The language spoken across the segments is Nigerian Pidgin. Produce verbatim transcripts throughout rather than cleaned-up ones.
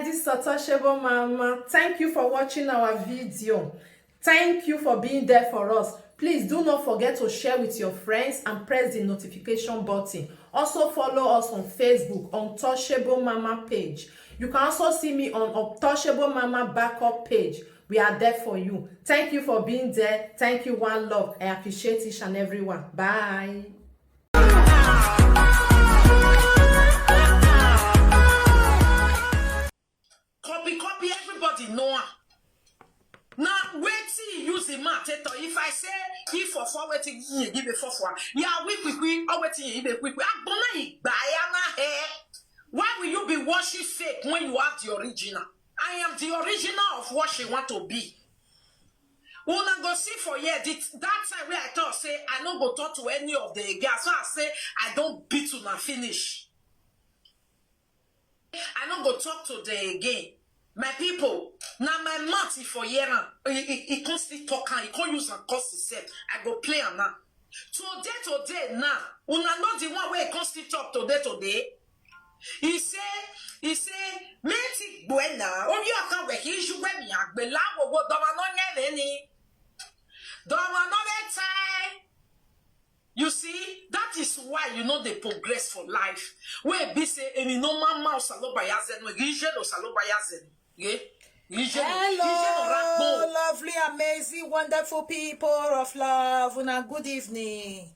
This is Untouchable Mama. Thank you for watching our video. Thank you for being there for us. Please do not forget to share with your friends and press the notification button. Also follow us on Facebook, Untouchable Mama page. You can also see me on Untouchable Mama backup page. We are there for you. Thank you for being there. Thank you, one love. I appreciate each and every one. Bye. Copy, copy, everybody know am. Na wetin you use the man take talk. If I say if for for wetin you give me for for, yeah, we quick quick, or wetin you give me quick quick. Agbona igba ya na he. Why will you be washing fake when you have the original? I am the original of what she want to be. Una go see for here the, that time wey I talk say I no go talk to any of the girls. So I say I don beat una finish. I no go talk to them again. My people, na my mouth e for hear am. E, e, e come still talk am, e come use am curse himself. I go play am now. Today, today now, una know the one wey e come still talk today, today. He say, he say, meti gbue na, orí ọ̀kan wẹ̀ kì í ṣubú ẹ̀mí àgbẹ̀ láwòwò dọ́mọ náà yẹn rẹ̀ ni. Dọ́mọ náà rẹ̀ tẹ́. You see, that is why you know they progress for life. Wey be say, emi no man ma osaloba ya zenu, rije no osaloba ya zenu. Yeah? Rije no, rije no Hello, rakbo. Lovely, amazing, wonderful people of love. Una good evening.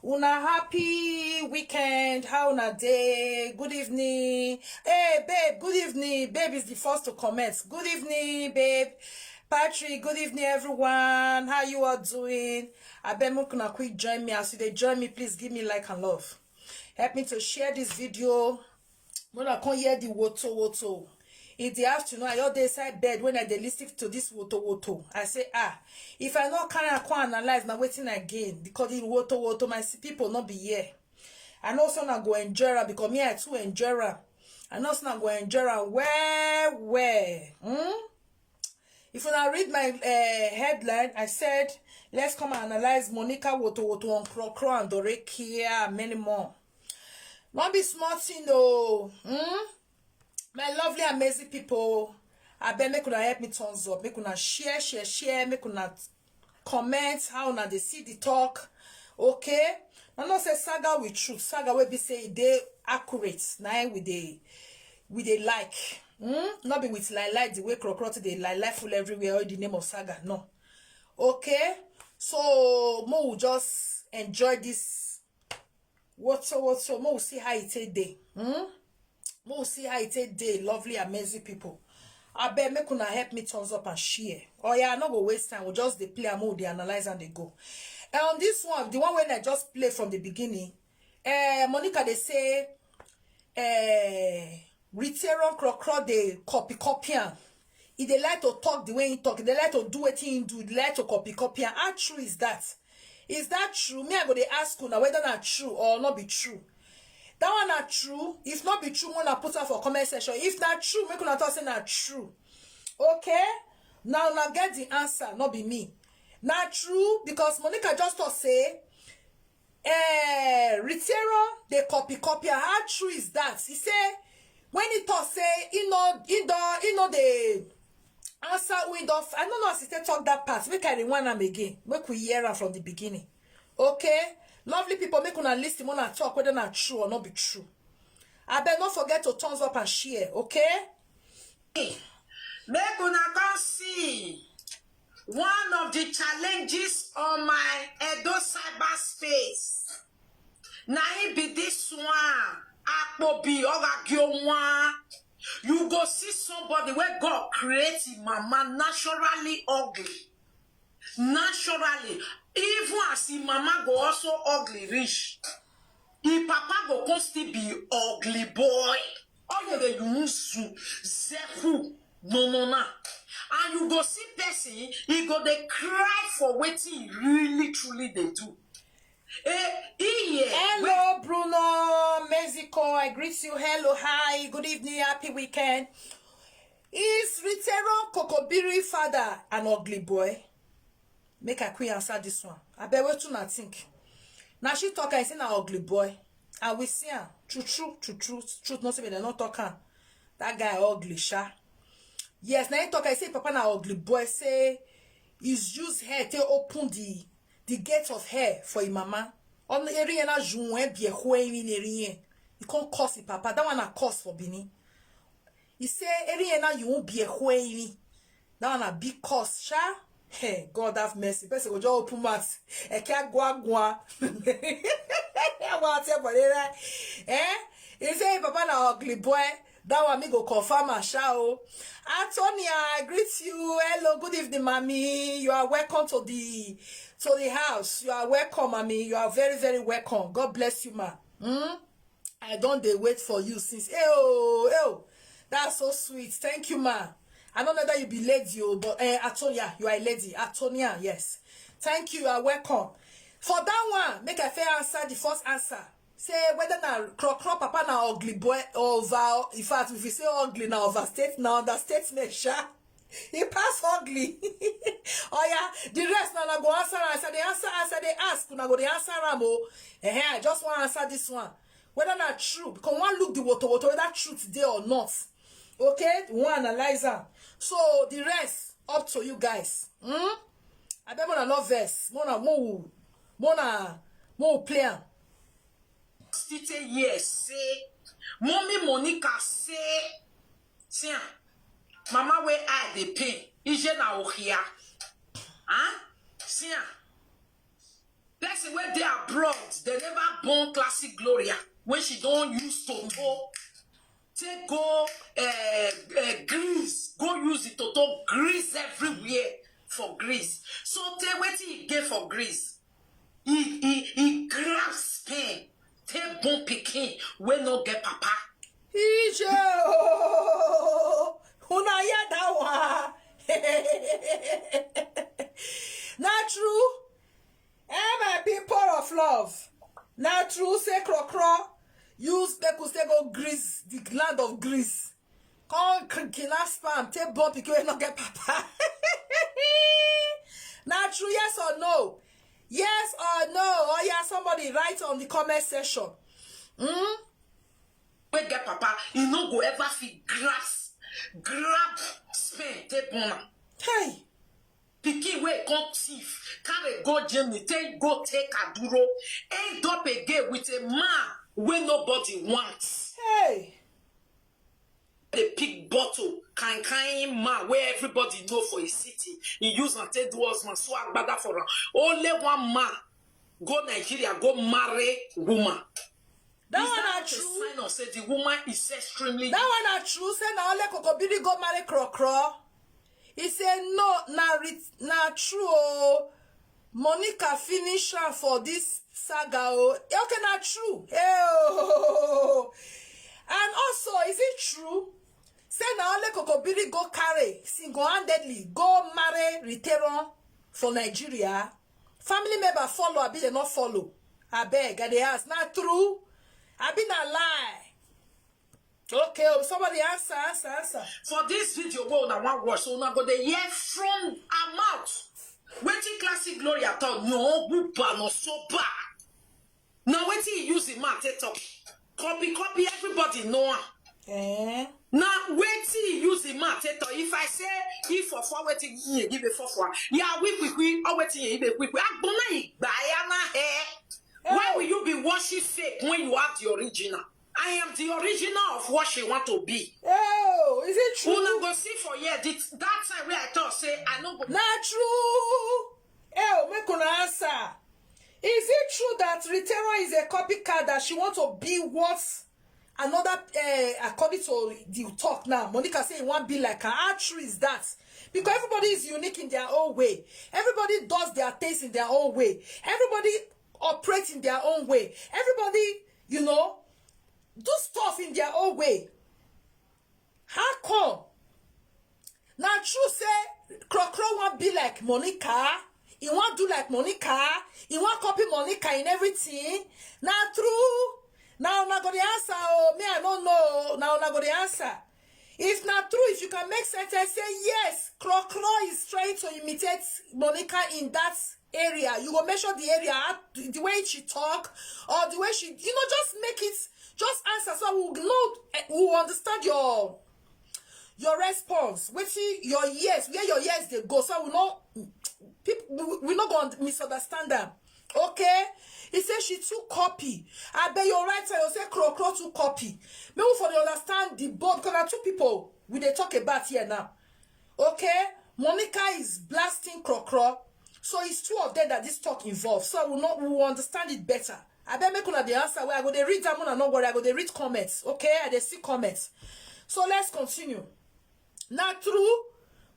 Una happy weekend. How una day? Good evening. Hey, babe, good evening. Babe is the first to comment. Good evening, babe. Patrick, good evening, everyone. How you all doing? I bet make una quick join me. As you dey join me, please give me like and love. Help me to share this video. When I come hear the woto woto in the afternoon, I all dey inside bed when I dey listen to this woto woto. I say, ah, if I no carry am come analyze, na wetin I gain? Because the woto woto, my s- people no be here. I know some go enjoy am because me, I too enjoy am. I know some go enjoy am well, well. Hmm? If una read my uh, headline, I said, let's come and analyze Monica Woto Woto on Kro Kro and Dore Kia and many more. Not be small thing though. Hmm? My lovely, amazing people, I beg make una help me thumbs up, make una share, share, share, make una comment how una dey see the talk. Okay? I know say saga with truth, saga wey be say e dey accurate. Na im we dey we dey like. Hmm? Not be with lie lie the way Kro Kro dey lie lie full everywhere. All the name of saga, no. Okay? So mo will just enjoy this. What so what so? Mo will see how it take day. Hmm? Mo will see how it take day. Lovely, amazing people. I beg make una help me thumbs up and share. Oh yeah, I no go waste time. We'll just dey play and we'll dey analyze and they go. And on this one, the one when I just play from the beginning, uh, Monica they say, uh, Riteron Kro Kro dey copy copy am. He dey like to talk the way he talk. He dey like to do wetin he do. He dey like to copy copy am. How true is that? Is that true? Me, I go dey ask una whether na true or not be true. That one na true. If not be true, una put am for comment section. If na true, make una talk say na true. Okay? Now una get the answer, not be me. Na true because Monica just talk say, eh, Ritiero dey copy copy. How true is that? He say when he talk say he no he don he no dey answer who he don f- I don't know as he take talk that part. Make I rewind am again. Make we hear am from the beginning. Okay? Lovely people, make una listen when I talk whether na true or not be true. I beg not forget to thumbs up and share, okay? Make una come see one of the challenges on my Edo cyberspace. Na im be this one, Akpobi Ogagionwa. You go see somebody where God create him mama naturally ugly. Naturally, even as him mama go also ugly rich, him papa go come still be ugly boy. Oyere yuzu zehu no no na. And you go see person, he go dey cry for wetin he really truly dey do. Eh, iye. Hello, Bruno, Mexico. I greet you. Hello, hi. Good evening. Happy weekend. Is Ritero Kokobiri father an ugly boy? Make I quick answer this one. I bet what you not think. Now she talk, I say na ugly boy. And we see her. True, true, true, true, truth, not say they not talk her. That guy ugly sha. Yes, na him talk. I say papa na ugly boy, say he's use hair to open the the gate of hair for him mama. On eri yẹn na jun e bi e ho eri eri yẹn. He can't curse his papa. That one na curse for Benin. He say eri yẹn na you won't be a ho eri. That one na big curse sha. Hey, God have mercy. Person go just open mouth. Eke agwa agwa. Agwa ate body, right? Eh? He say papa na ugly boy. That one me go confirm am sha o. Antonia, I greet you. Hello, good evening, mommy. You are welcome to the to the house. You are welcome, mommy. You are very, very welcome. God bless you, ma. Hmm? I don dey wait for you since. Eyo, eyo. That's so sweet. Thank you, ma. I don't know that you be lady, oh, but eh, Antonia, you are a lady. Antonia, yes. Thank you. You are welcome. For that one, make I fair answer the first answer. Say whether na Krokro papa na ugly boy or over. In fact, if you say ugly, na overstate, na understatement sha. He pass ugly. Oh yeah, the rest na na go answer am. As I dey answer, as I dey ask, una go dey answer am o. Eh, I just wan answer this one. Whether na true, because one look the water water whether truth dey or not. Okay, we wan analyze am. So the rest up to you guys. Hmm? I bet una no vex. Mona mo mo na mo play am. Still say yes, say mommy Monica say, see am, mama wey eye dey pain, ije na ohia. Huh? See am. Person wey dey abroad, they never born classic Gloria when she don use toto take go uh, uh, grease, go use the toto grease everywhere for grease. So tey wetin e get for grease? He he he grab sperm take born pikin wey no get papa. Ije o, una hear that one? Na true. Eh, my people of love, na true say Krokro use make we say go grease the land of Greece. Come kidnap sperm, take born pikin wey no get papa. Na true, yes or no? Yes or no? Oh yeah, somebody write on the comment section. Hmm? Wey get papa, e no go ever fit grab grab sperm take born am. Hey! Pikin wey come thief, carry go Germany, take go take aduro, end up again with a man wey nobody want. Hey! Dey pick bottle, kind kind man wey everybody know for his city, he use am take do husband, sew agbada for am. Only one man go Nigeria go marry woman. That one na true. Is that a sign of say the woman is extremely? That one na true. Say na only Kokobiri go marry Krokro. He say no, na re- na true o. Monica finish am for this saga o. Okay, na true. Hey, oh. And also, is it true? Say na only Kokobiri go carry single-handedly go marry Riteron for Nigeria. Family member follow, abi they not follow? Abeg, I dey ask, na true? Abi na lie? Okay, oh, somebody answer, answer, answer. For this video, wey una wan watch, so una go dey hear from her mouth. Wetin classic Gloria talk? No, buba, no sober. Na wetin he use him mouth take talk? Copy, copy, everybody know am. Eh? Na wetin he use him mouth take talk? If I say, if for for wetin he give a for for, yeah, we quick, quick, or wetin he give a quick, quick. Agbona igba ya na he. Why will you be washing fake when you have the original? I am the original of what she want to be. Oh, is it true? Una go see for here the, that time wey I talk say I no go. Na true. Oh, make una answer. Is it true that Riteron is a copycat, that she want to be what another, uh, according to the talk now, Monica say he wan be like her? How true is that? Because everybody is unique in their own way. Everybody does their things in their own way. Everybody operates in their own way. Everybody, you know, do stuff in their own way. How come? Na true say Krokro wan be like Monica. He wan do like Monica. He wan copy Monica in everything. Na true. Na una go dey answer o. Me, I no know. Na una go dey answer. If na true, if you can make sentence, say yes, Krokro is trying to imitate Monica in that area. You go measure the area, how, the way she talk, or the way she, you know, just make it Just answer so we know, eh, we will understand your your response. Wetin your yes, where your yes dey go, so we no people we, we no go misunderstand am. Okay? He say she too copy. I bet your right side, you say Krokro too copy. Make we for dey understand the both, because na two people we dey talk about here now. Okay? Monica is blasting Krokro. So it's two of them that this talk involves. So we know we will understand it better. I bet make una the answer where I go dey read them, una no worry, I go dey read comments. Okay? I dey see comments. So let's continue. Na true,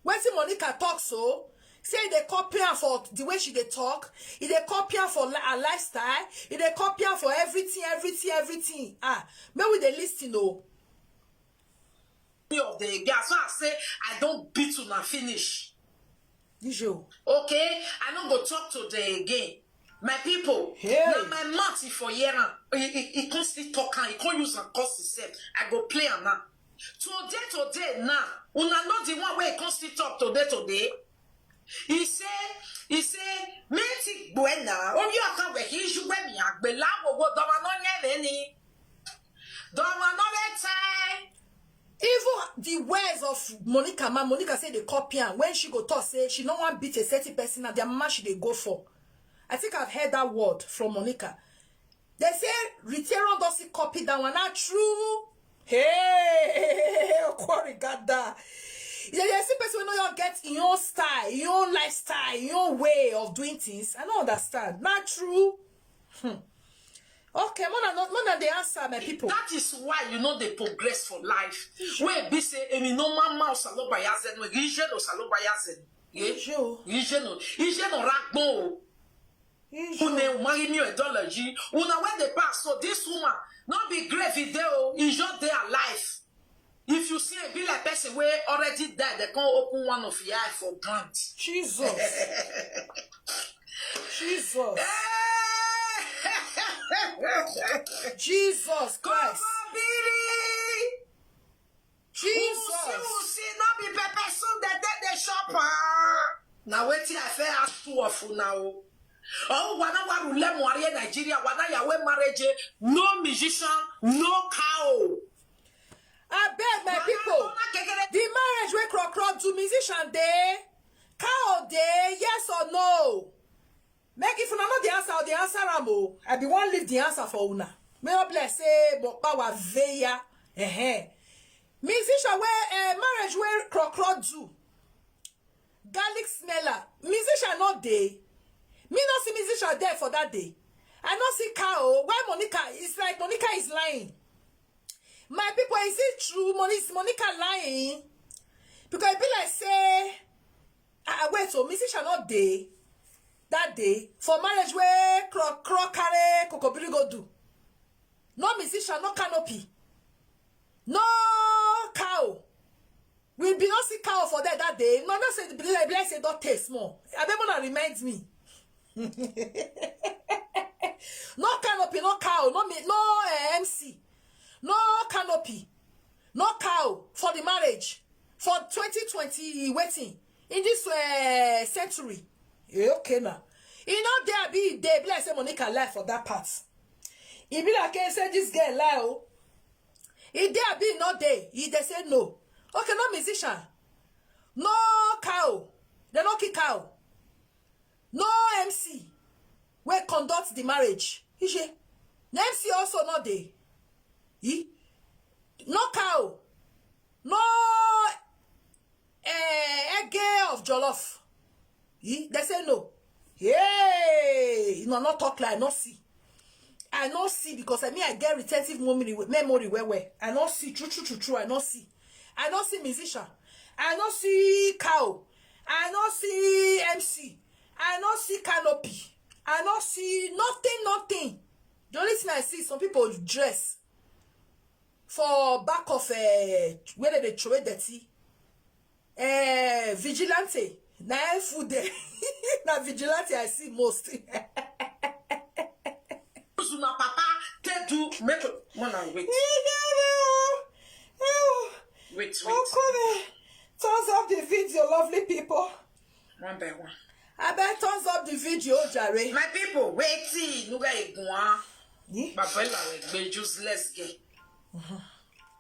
wetin Monica talk so, say e dey copy am for the way she dey talk, e dey copy am for li- her lifestyle, e dey copy am for everything, everything, everything. Ah, make we dey listen o. Of the girl. So I say I don't beat una finish. Ijo. Okay? I no go talk to them again. My people, Hey. Na my mouth if for hear am. He, he, he come still talk am. He come use am curse himself. I go play am now. Today, today now, una know the one wey he come still talk today, today. He say, he say, me ti gbọ́ ẹ náà. Ó ní ọ̀kan wẹ̀ kí iṣu gbẹ̀mí àgbẹ̀ láwòwò dọ́mọ náà yẹn lé ní. Dọ́mọ náà lè tẹ́. Even the words of Monica, ma Monica say dey copy am when she go talk say she no wan beat a certain person, na their mama she dey go for. I think I've heard that word from Monica. They say Riteron don still copy that one. Na true. Hey, Okwori gada. You dey see person wey no your get your own style, your own lifestyle, your own way of doing things. I no understand. Na true. Hmm. Okay, mona no mona dey answer my people. That is why you know they progress for life. Wey be say emi no ma ma osaloba ya zenu, ije no saloba ya zenu. Ijo. Ije no, ije no ragbo. Ijo. Une umari mi edola ji. Una when they pass, so this woman not be grave video. Ijo dey alive. If you see a be like person wey already died, they can't open one of your eye for grant. Jesus. Jesus. Jesus Christ. Kobiri. Jesus. Usi, usi, no be pepper soup that they, they shop. Ah. Now wait till I fair ask two of you now. Oh, wana waru le mwari Nigeria, wana yawe marriage, no musician, no cow. I beg my people. The marriage wey Krokro do, musician dey, cow dey, yes or no? Make if una know the answer, the answer am o. I be wan leave the answer for una. May God bless say but power veya. Eh. Musician wey uh, marriage wey Krokro do. Garlic smeller. Musician no dey. Me no see musician there for that day. I no see cow. Why Monica? It's like Monica is lying. My people, is it true? Mon- Is Monica lying? Because e be like say, ah, wait, so musician no dey that day for marriage wey Krokro carry Kokobiri go do. No musician, no canopy, no cow. We be no see cow for there that day. No, no say the bless, bless say don taste more. I don't wanna remind me. No canopy, no cow, no me, no uh, M C, no canopy, no cow for the marriage for twenty twenty waiting in this uh, century. Eh, okay now. You know there be dey be like say Monica lie for that part. E be like say this girl lie o. E dey abi no dey? E dey say no. Okay, no musician, no cow, they no kick cow, no M C wey conduct the marriage. Ije, na M C also no dey. E, no cow, no eh, ege of jollof. E, they say no. Hey, no, not talk like no see. I no see because I mean I get retentive memory, memory well well. I no see true true true true. I no see. I no see musician. I no see cow. I no see M C. I no see canopy. I no see nothing nothing. The only thing I see is some people dress for back of uh, where they dey throw dirty. Eh, vigilante. Na food there. Na vigilante I see most. Zuma papa, take do make one and wait. Wait, wait. Okay, thumbs up the video, lovely people. One by one. I bet thumbs up the video, Jare. My people, wait till you get a Bàbá ẹ̀ làwọn ẹgbẹ́ useless girl.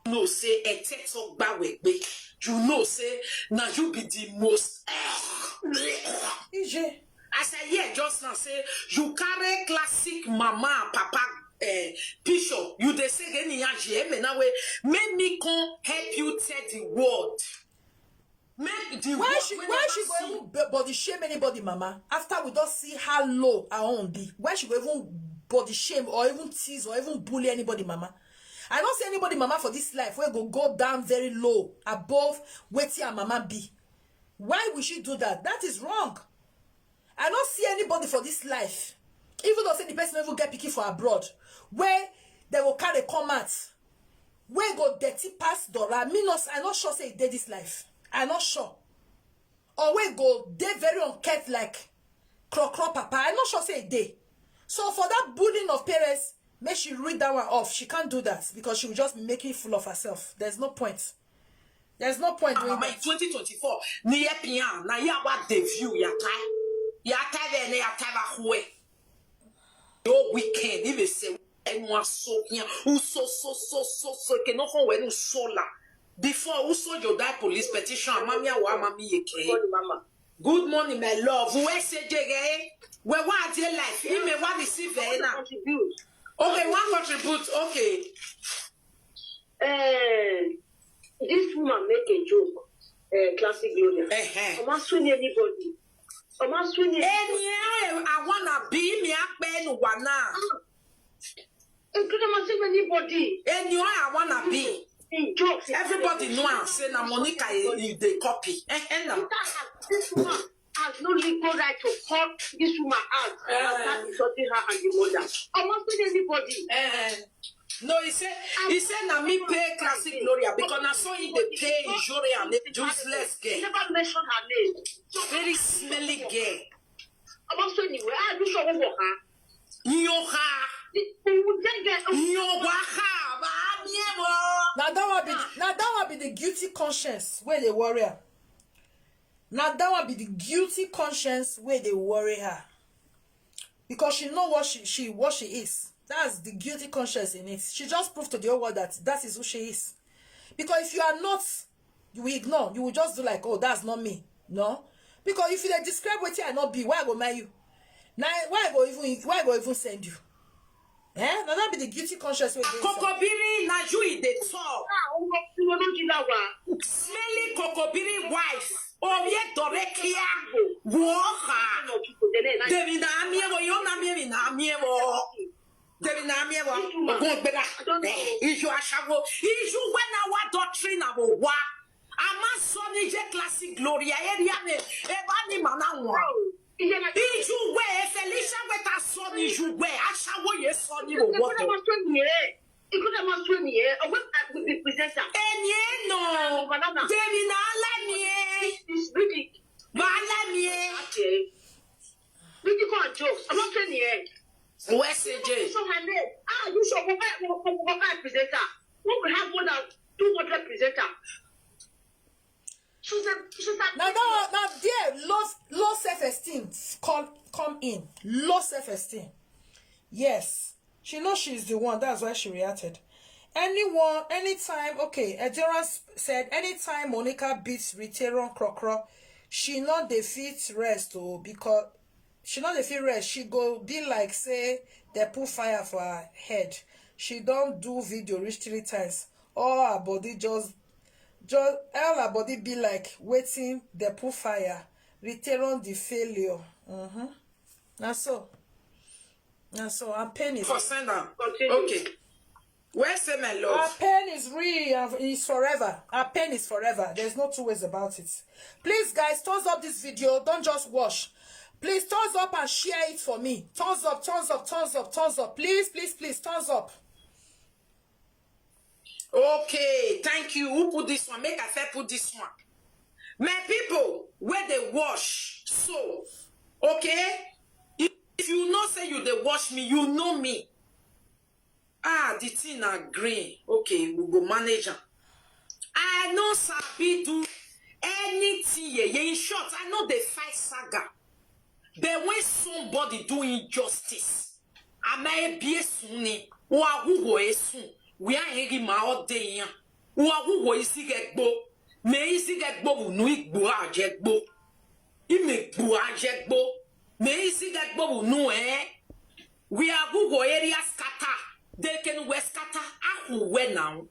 Know say Etetogbawegbe, you know say na you be the most. Ije. As I hear just now say you carry classic mama and papa uh, picture, you dey say anyhow, make me come help you tell the world. Make the Why she why she go even b- body shame anybody, mama? After we don't see how low her own be, why she go even body shame or even tease or even bully anybody, mama? I don't see anybody, mama, for this life where go go down very low above wetin her mama be. Why would she do that? That is wrong. I don't see anybody for this life, even though say the person even get pikin for abroad, where they will carry come out, where go dirty pass Dora. Me not, I not sure say e dey this life. I not sure. Or where go dey very unkept like Crocro Papa. I not sure say e dey. So for that bullying of parents, make she read that one off. She can't do that because she will just be making fool of herself. There's no point. There's no point doing Mama, that. In twenty twenty-four, ni ye pian, na ya wa de view ya tai. Ya tai ve ne ya tai va hue. Yo weekend, if they say, and was so here, who so, so, so, so, so, can no home when so la. Before, who saw your die police petition, mammy, wa mammy, ye can. Good morning, my love. Who say, Jere? Where what dear life? He may want to see Vena. Okay, one contribute. Okay. Eh, this woman make a joke. Eh, classic Gloria. Eh, eh. I'm not suing anybody. I'm not suing anybody. Any I wanna be me a pen wana. I'm not suing anybody. Any I wanna be. In jokes. Everybody know and say na Monica you dey copy. Eh, eh, na. This woman has no legal right to call this woman out and start insulting her and the mother. I'm not suing anybody. Eh, no, he say he say na me pay classic Gloria because na so he dey pay injury and the useless He girl. Never mention her name. Very smelly girl. I'm not suing anywhere. I do show over her. Nyoha. The- the- the- Nyoha. Ba mi ewo. Now that one be now that one be the guilty conscience where they worry her. Now that one be the guilty conscience where they worry her. Because she know what she, she what she is. That's the guilty conscience in it. She just proved to the whole world that that is who she is. Because if you are not, you will ignore. You will just do like, oh, that's not me. No. Because if you dey describe wetin I not be, why I go marry you? Now why I go even why I go even send you? Eh? Now that be the guilty conscience wey dey inside. Kokobiri na you e dey talk. Ah, ọmọ tí wọn ló jí bá wa. Smelly Kokobiri wife. Oye dore kia. Wo ha. Demi na mi ewo, yo na mi, mi na mi ewo. Demi na mi ewo. Ogun gbera. Eh, iju ashawo. Iju when our doctrine na wo wa. Ama sọ ni je classic Gloria area me. E ba ni mana wa. Iju we Felicia we ta sọ ni iju we ashawo ye sọ ni wo wo. Ìkúlẹ̀ máa sún ènìyàn. Ọgbọ́n àgbègbè pìrìsẹ́ńtà. Enye no. Demi na ala mi e. It's really Ba ala mi e. Okay. Ridicule and jokes. I'm not saying here. Where C J? So her name. Ah, you should go back, go, go, go back presenter. We will have more than two hundred presenter. She's a, she's a Now that now there low low self esteem come come in. Low self esteem. Yes. She knows she's the one. That's why she reacted. Anyone, anytime, okay, Endurance said, anytime Monica beats Riteron Krokro, she not defeat rest, oh, because she not defeat rest. She go be like, say, they put fire for her head. She don't do video reach three times. All her body just, just, all her body be like, waiting, they put fire. Riteron the failure. Mm-hmm. Now so. Now so, her pain is For send am. Continue. Okay. Where say my Her love? pain is real and is forever. Her pain is forever. There's no two ways about it. Please, guys, thumbs up this video. Don't just watch. Please thumbs up and share it for me. Thumbs up, thumbs up, thumbs up, thumbs up. Please, please, please, thumbs up. Okay, thank you. Who put this one? Make I fair put this one. My people, where they wash, so okay. If, if you know say you they wash me, you know me. Ah, the thing are green. Okay, we go manage am. I no sabi do anything. Yeah, yeah. In short, I know they fight saga. But when somebody do injustice, Ama ebi esun ni. Wa gugo esun. We are hegi ma ode yan. Wa gugo isi gegbo. Me isi gegbo bu nu igbo aje gbo. Ime gbo aje gbo. Me isi gegbo bu nu eh. We are gugo area scatter. They can we scatter. Ahu we now.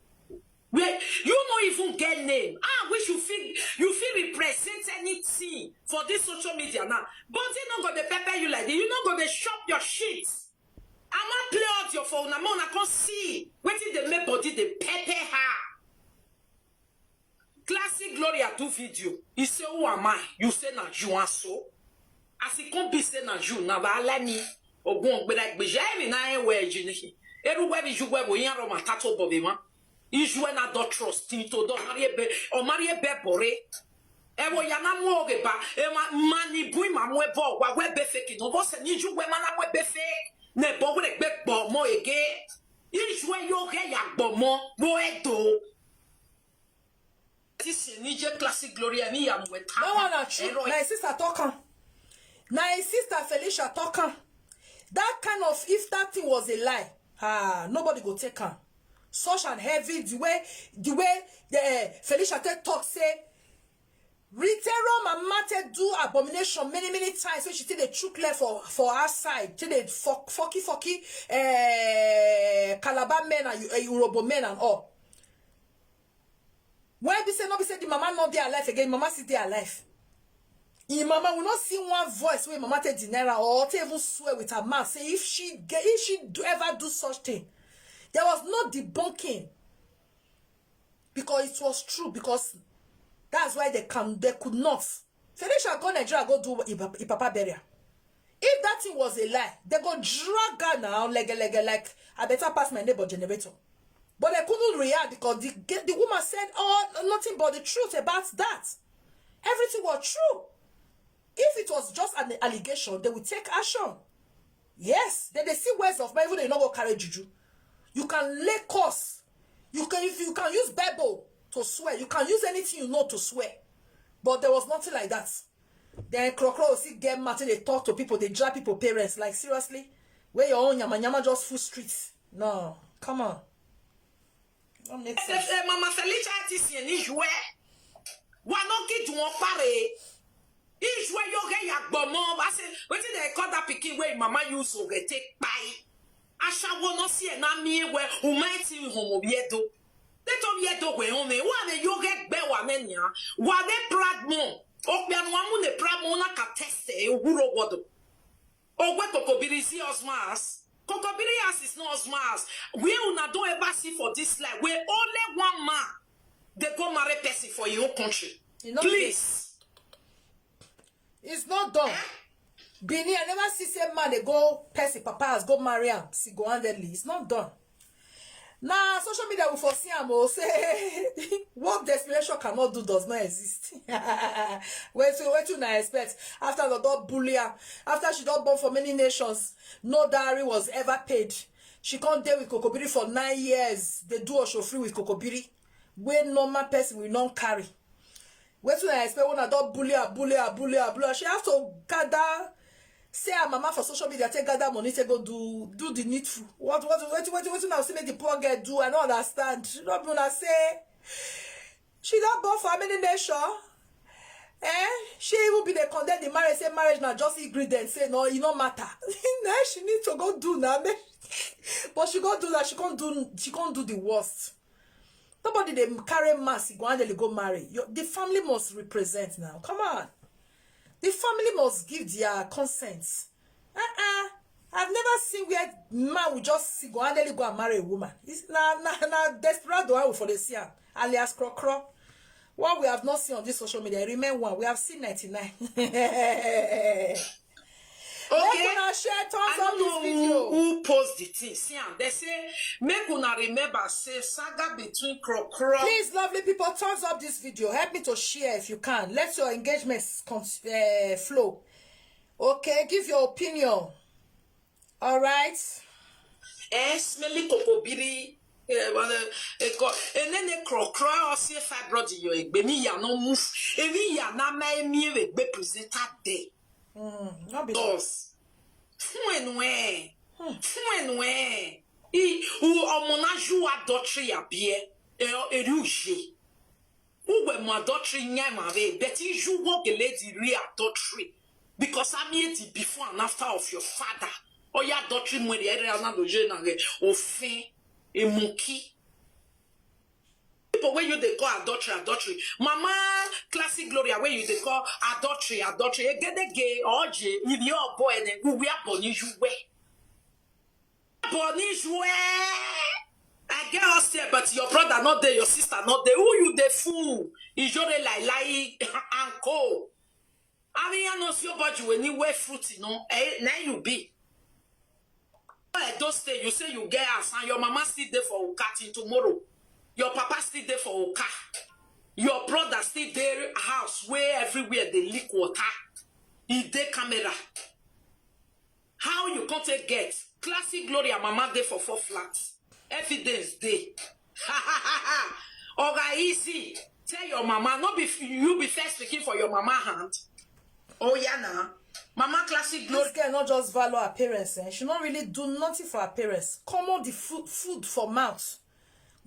Wey you no even get name. Ah, wish you fit you fit represent anything for this social media now. But they no go dey pepper you like this. You no go dey shop your shit. I wan play audio for una, make una come see wetin dey make body dey pepper her. Classic Gloria do video. He say, "Who am I?" You say na you and so. As e come be say na you, na ba let me. Ogun ogbera gbeje mi na e we ji ni. Eru we bi ju we bo yan ro ma ta to bo be ma. Ijue na do trust tin to do mari ebe o mari ebe bore. E wo ya na mu oge ba e ma mani bui ma mu ebo wa we be fake no bo se ni ju we ma na mu ebe fake. Ne bo we gbe gbo mo ege. Ijue yo ge ya gbo mo bo e do. This ni je classic Gloria ni ya mu e ta. That one na true. Ero. My sister talk am. Na his sister Felicia talk am. That kind of, if that thing was a lie, ah, nobody go take am. Such an heavy the way the way the uh, Felicia take talk say Ritero mama take do abomination many many times when she take dey chook leg for for outside, take dey fuck fucky fucky uh, Calabar men and uh, Urhobo men and all. When be say no be say the mama no dey alive again, mama still dey alive. Im mama, we no see one voice wey mama take deny am or take even swear with her mouth say if she get, if she do, ever do such thing. There was no debunking because it was true, because that's why they can they could not. Felicia go Nigeria go do im papa burial. If that thing was a lie, they go drag her now lege lege like I better pass my neighbor generator. But they couldn't react because the the woman said all nothing but the truth about that. Everything was true. If it was just an allegation, they will take action. Yes, they they see ways of even they no go carry juju. You can lay curse. You can if you can use Bible to swear. You can use anything you know to swear. But there was nothing like that. Then Krokro will still get mad till they talk to people, they drag people parents. Like seriously, where your own yama yama just full streets. No, come on. Don't make sense. Mama Felicia ti si ni jwe. Wa no ki dun pare. Ijwe yo ge ya gbomo. I say, wetin they call that pikin wey mama use o ge take kpai. Ashawo no si e na mi we. Umai ti homo biedo. They told me do we home. Wa me yo ge gbe wa me nya. Wa me proud mo. Okpe anu amu ne proud mo na ka test e wuro wodo. Ogwe kokobiri si osmas. Kokobiri as is no osmas. We una don ever see for this life. We only one man they go marry person for your own country. You know Please. It's not done. Benin, I never see same man they go person papa has go marry am. See go handle it. It's not done. Na social media we for see am o say what desperation cannot do does not exist. Wait, wait, wait till I expect after the dog bully her, after she don born for many nations, no dowry was ever paid. She come dey with Kokobiri for nine years. They do Oshofri with Kokobiri. Wey normal person will not carry. Wetin I expect when I don bully her, bully her, bully her, bully her. She have to gather, say her mama for social media, take gather money, take go do do the needful. What what what what what now see make the poor girl do? I don't understand. You know, when I say she don born for how many nation? Eh? She even be dey condemn the marriage, say marriage na just ingredient, say no, e no matter. Now she need to go do now. But she go do that, she can't do she can't do the worst. Nobody they carry mass go and they go marry. Your, the family must represent now. Come on. The family must give their consent. Uh-uh. I've never seen where man will just go and they go and marry a woman. It's na na na desperado I will for the see am, alias Krokro. What we have not seen on this social media, remain one. We have seen ninety-nine. Okay. Make una share thumbs I up don't this know video. Who, who post the thing. See am. They say make una remember say saga between Krokro. Please, lovely people, thumbs up this video. Help me to share if you can. Let your engagements cons- uh, flow. Okay, give your opinion. All right. Eh, smelly Kokobiri. Eh, wale, eh, ko, enene Krokro o si e fibroid yo egbe mi ya no move. Emi ya na ma emi e egbe presenter de. Mm, no be Boss. Fun enu eh. Fún ẹnu ẹ̀. I, u, ọmọ náà ju adultery àbí ẹ. Ẹ, ẹ, ẹ, ẹ, ẹ, Uwe mu adultery nyai ma ve, but you work a lady real adultery because I made it before and after of your father. Oya adultery mo ere ana do je na re ofin a monkey. People wey you dey call adultery, adultery. Mama Classic Gloria wey you dey call adultery, adultery. Egedege oje ibi obo ene we are born you way. Born you way. I get upstairs, but your brother not there, your sister not there. Who you the fool? Ijore like lie and co. I mean, I know your body when you wear fruit, you know. Eh, now you be. Eh, those days you say you get ass and your mama still there for Uka till tomorrow. Your papa still there for Uka. Your brother still there house where everywhere they leak water. He dey camera. How you come take get Classic Gloria mama dey for four flat? Evidence dey. Oga easy. Tell your mama, no be f- you be first pikin for your mama hand. Oh yeah na. Mama Classic Gloria. This girl not just value her parents. Eh? She not really do nothing for her parents. Common the food, food for mouth.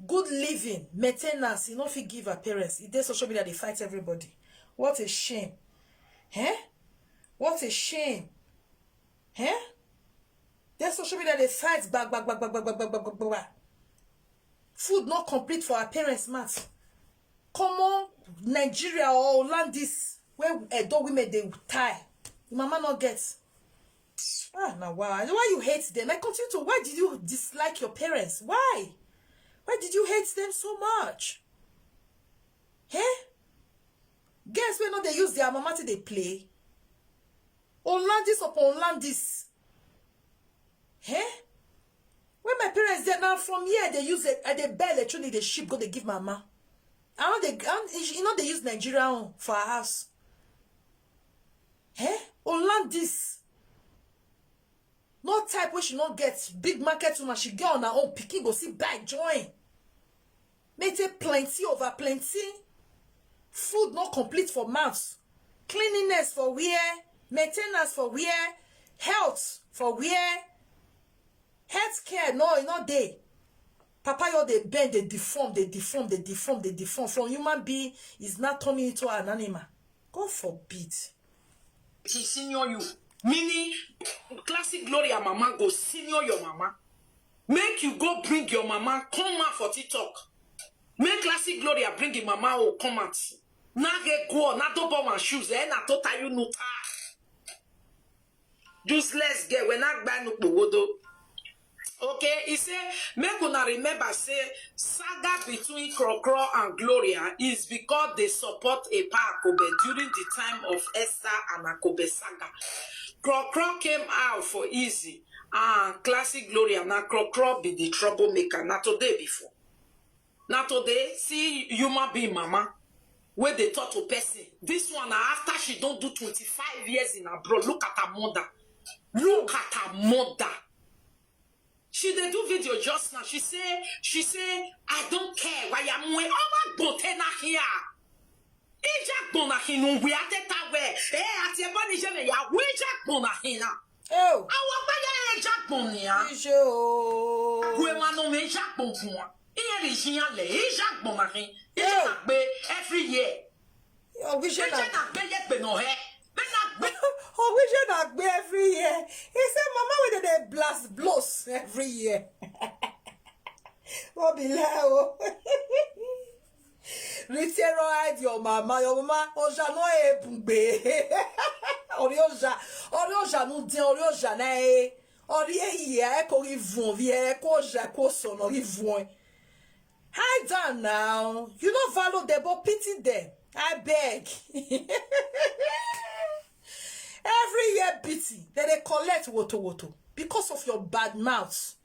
Good living, maintenance, you know, if you give her parents. If they social media, they fight everybody. What a shame. Eh? What a shame. Eh? Their social media, they fight back, back, back, back, back, back, back, back, back, back. Food not complete for our parents' mouth. Common Nigeria or Hollandis where Edo women they tie. The mama not get. Ah, now why? Why you hate them? I continue to. Why did you dislike your parents? Why? Why did you hate them so much? Eh? Girls wey no dey use their mama to dey play. Olandis upon Olandis. Eh? When my parents dey now from here, they use it. I dey buy electronic, they ship go, they give mama. I know they, I know, you know they use Nigeria own for our house. Eh? Olandis. No type wey she no get big market woman, she get on her own, pikin go see buy join. Make take plenty over plenty. Food no complete for mouth. Cleanliness for where? Maintenance for where? Health for where? Health care no, e no dey. Papa yo dey bend, dey deform, dey deform, dey deform, dey deform. From human being is now turning into an animal. God forbid. She senior you. Meaning, Classic Gloria mama go senior your mama. Make you go bring your mama, come out for TikTok. Make Classic Gloria bring the mama or come out. Na get go, na double my shoes, eh, na total you no ta. Useless girl, when I buy no pogodo. Okay, he say, make una remember say saga between Krokro and Gloria is because they support a Akobe during the time of Esther and Akobe saga. Krokro came out for easy and Classic Gloria, na Krokro be the troublemaker, na today before. Na today, see human being mama, where they talk to person. This one na after she don't do twenty-five years in abroad. Look at her mother. Look at her mother. She dey do video just now. She say, she say, I don't care. Why am I over gbonte na here? Ija gbona hinu we ate tawe. Eh, ati ebani jeme ya we ija gbona hina. Oh. Awa pa ya ija gbon ya. Ije o. We ma no me ija gbon fun wa. Iye ri jin ale ija gbona hin. Ija na gbe every year. Ije na gbe ye gbe no he. Be na gbe. Ije na gbe every year. He say mama we dey blast blows every year. What be lie o. Rite hide your mama, your mama oja no ebugbe. Ori oja, ori oja nu din, ori oja na e. Ori e ye e ko ri vun, vi e ko oja ko so no ri vun. Hide down now. You no value them, but pity them. I beg. Every year beating, then they collect woto woto because of your bad mouth,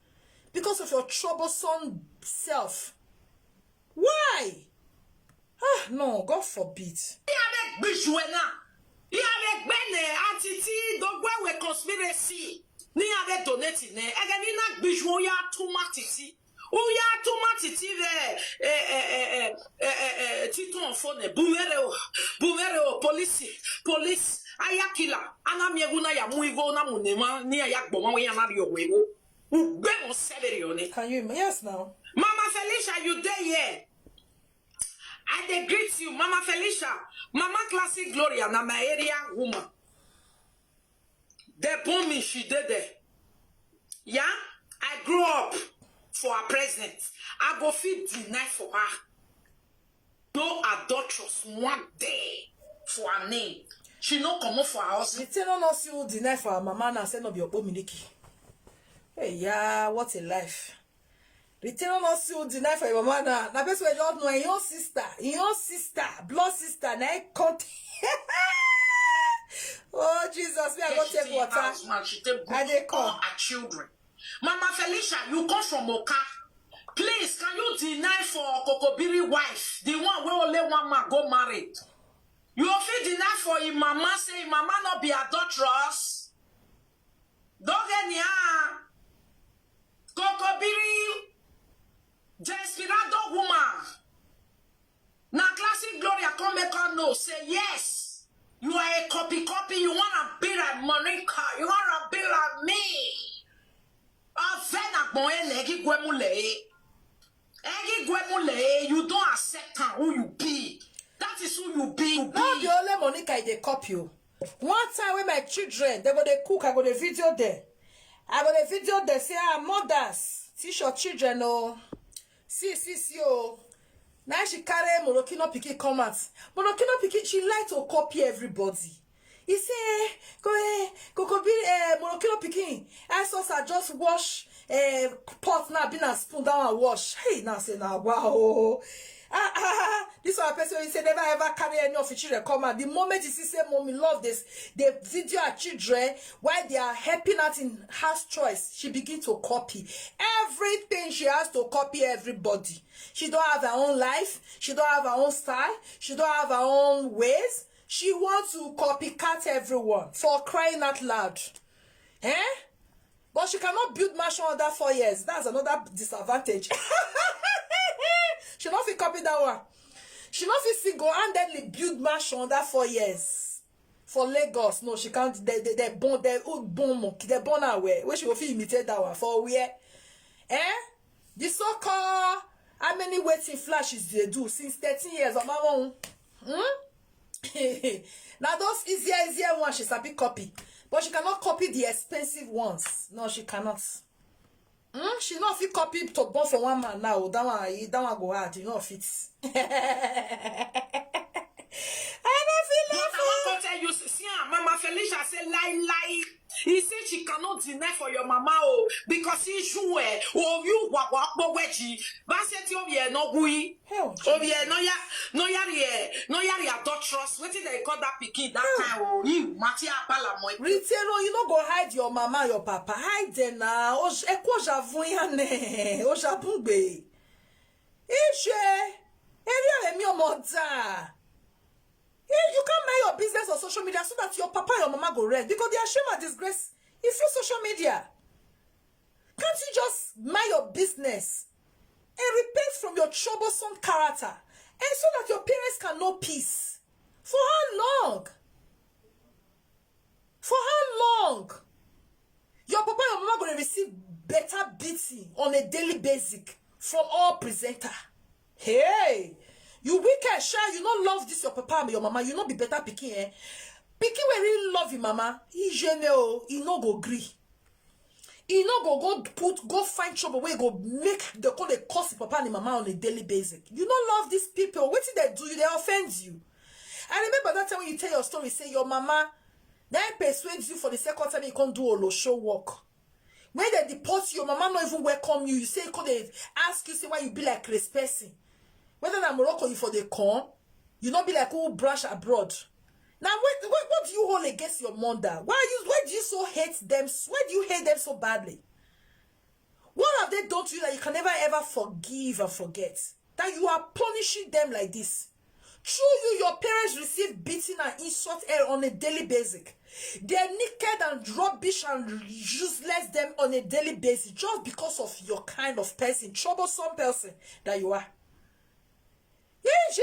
because of your troublesome self. Why? Ah, no, God forbid. Ihe a na-egbijuwe na. Ihe a na-egbe na atiti dogwe we conspiracy. Ni a na-donate na. Ege ni na-egbijuwe ya tuma titi. Uya tuma titi ve, eh, eh, eh, eh, eh, eh, eh, titon fone. Bumere o, bumere o, police, police. Aya killer. Ana miegu na ya muigo na munema, ni ya gboma we ya na rio wego. Ugbe mo severi one. Can you ima-, yes now. Mama Felicia, you dey here. I dey greet you, Mama Felicia. Mama Classic Gloria na my area woman. They born me, she dey there. Yeah, I grew up for her presence. I go fit deny for her. No adulterous one day for her name. She no comot for her husband. Rite no no see who deny for her mama now, say no be Okpo Miliki. Hey, yeah, what a life. Rite no no see who deny for your mama now. Na person wey just know your sister, your sister, blood sister, na e come. Oh, Jesus, me, I go take water. She take house man, she take I dey all come. Her children. Mama Felicia, you come from Oka. Please, can you deny for Kokobiri wife, the one wey only one man go marry? You fit deny for him mama, say him mama no be adulteress? Don't get me, ah. Kokobiri, desperado woman. Na Classic Gloria come make her know, say, yes, you are a copy, copy. You wanna be like Monica. You wanna be like me. Avena gbon ele, egi gwemule. Egi gwemule, you don't accept am, who you be. That is who you be. You No be be. Only Monica, e dey copy you. One time when my children, they go dey cook, I go dey video them. I go dey video them, say, ah, mothers, teach your children, oh. See, see, see, oh. Now she carry Morokino pikin come out. Morokino pikin, she like to copy everybody. He say, eh, go, eh, go, go be, eh, Morokino pikin. I saw her just wash, eh, pot now, be na spoon down and wash. Hey, now say, now, wow. Ah, ah, ah, this one person wey say never ever carry any of his children come out. The moment you see say mommy love this, they video her children while they are helping out in house chores, she begin to copy everything. She has to copy everybody. She don't have her own life. She don't have her own style. She don't have her own ways. She wants to copycat everyone, for crying out loud. Eh? But she cannot build mansion under four years. That's another disadvantage. She no fit copy that one. She no fit single-handedly build mansion under four years for Lagos. No, she can't. They, they, they born, they old born monkey. They born her where? Where she go fit imitate that one? For where? Eh? The so-called how many wedding flashes they do since thirteen years? Mama won. Hmm? Now those easier, easier ones she sabi copy, but she cannot copy the expensive ones. No, she cannot. Hmm? She no fit copy to born for one man now. That one, eh, that one go hard. You know fit. I no fit laugh. But I wan go tell you, see, see, ah, Mama Felicia say lie, lie. He said she cannot deny for your mama, oh, because he sure, oh, you wa wa po weji. Ba se ti o ye no gui. Hell, O ye no ya, no ya ye, no ya ye adulterous. Wetin they call that pikin that time, oh, you, Matia Bala mo. Ritero, you no go hide your mama, your papa. Hide them now. Oj-, ekwo javun ya ne. Ojabungbe. Ishe. Eri are mi omo da. You, you can't mind your business on social media so that your papa and your mama go rest because they are shame and disgrace. If you social media, can't you just mind your business and repent from your troublesome character and so that your parents can know peace? For how long? For how long? Your papa and your mama gonna receive better beating on a daily basis from all presenter. Hey, you wicked sha, you no love this your papa and your mama, you no be better pikin, eh? Pikin wey really love him mama, he gene o, he no go gree. He no go go put, go find trouble wey go make the call dey curse him papa and him mama on a daily basis. You no love these people. Wetin they do you? They offend you. I remember that time when you tell your story, say your mama then persuade you for the second time you can't do Olo show work. When they deport you, your mama not even welcome you. You say, could they ask you, say, why you be like Chris person? Whether na Morocco you for the con, you not be like who brush abroad. Now, what, what, what do you hold against your mother? Why you, why do you so hate them? Why do you hate them so badly? What have they done to you that you can never ever forgive and forget? That you are punishing them like this? Through you, your parents receive beating and insult on a daily basis. They're naked and rubbish and useless them on a daily basis just because of your kind of person, troublesome person that you are. Ije,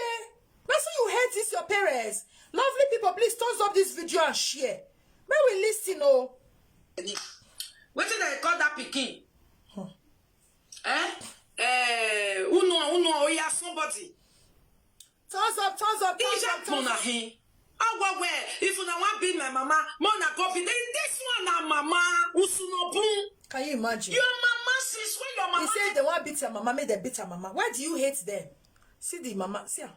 that's why you hate this your parents. Lovely people, please thumbs up this video and share. May we listen, oh. Wetin they call that pikin? Eh? Eh, uno, uno, oya, somebody. Thumbs up, thumbs up, thumbs Ija up, thumbs kona up. Hin. Awa we, if una wan beat my mama, mona go beat. This one na mama, usunobun. Can you imagine? Your mama, since when your mama He said they want beat your mama, make them beat your mama. Why do you hate them? See the mama, see her.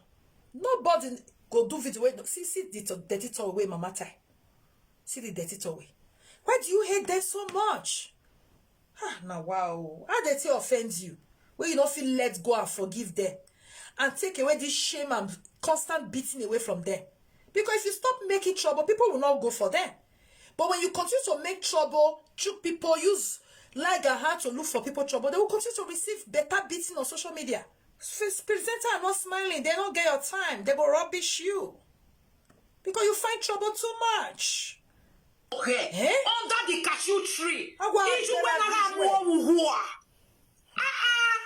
Nobody go do video. Wey, see, see the to- dirty towel wey mama tie. See the dirty towel. Why do you hate them so much? Ah, now wow. How they take offend you? Where you don't feel let go and forgive them and take away this shame and constant beating away from them. Because if you stop making trouble, people will not go for them. But when you continue to make trouble, chook people, use leg and hand to look for people trouble, they will continue to receive better beating on social media. Face presenter are not smiling, they don't get your time, they go rubbish you. Because you find trouble too much. Okay. Eh? Under the cashew tree. Awa, Iju there when are I this way. Uhua. Ah ah.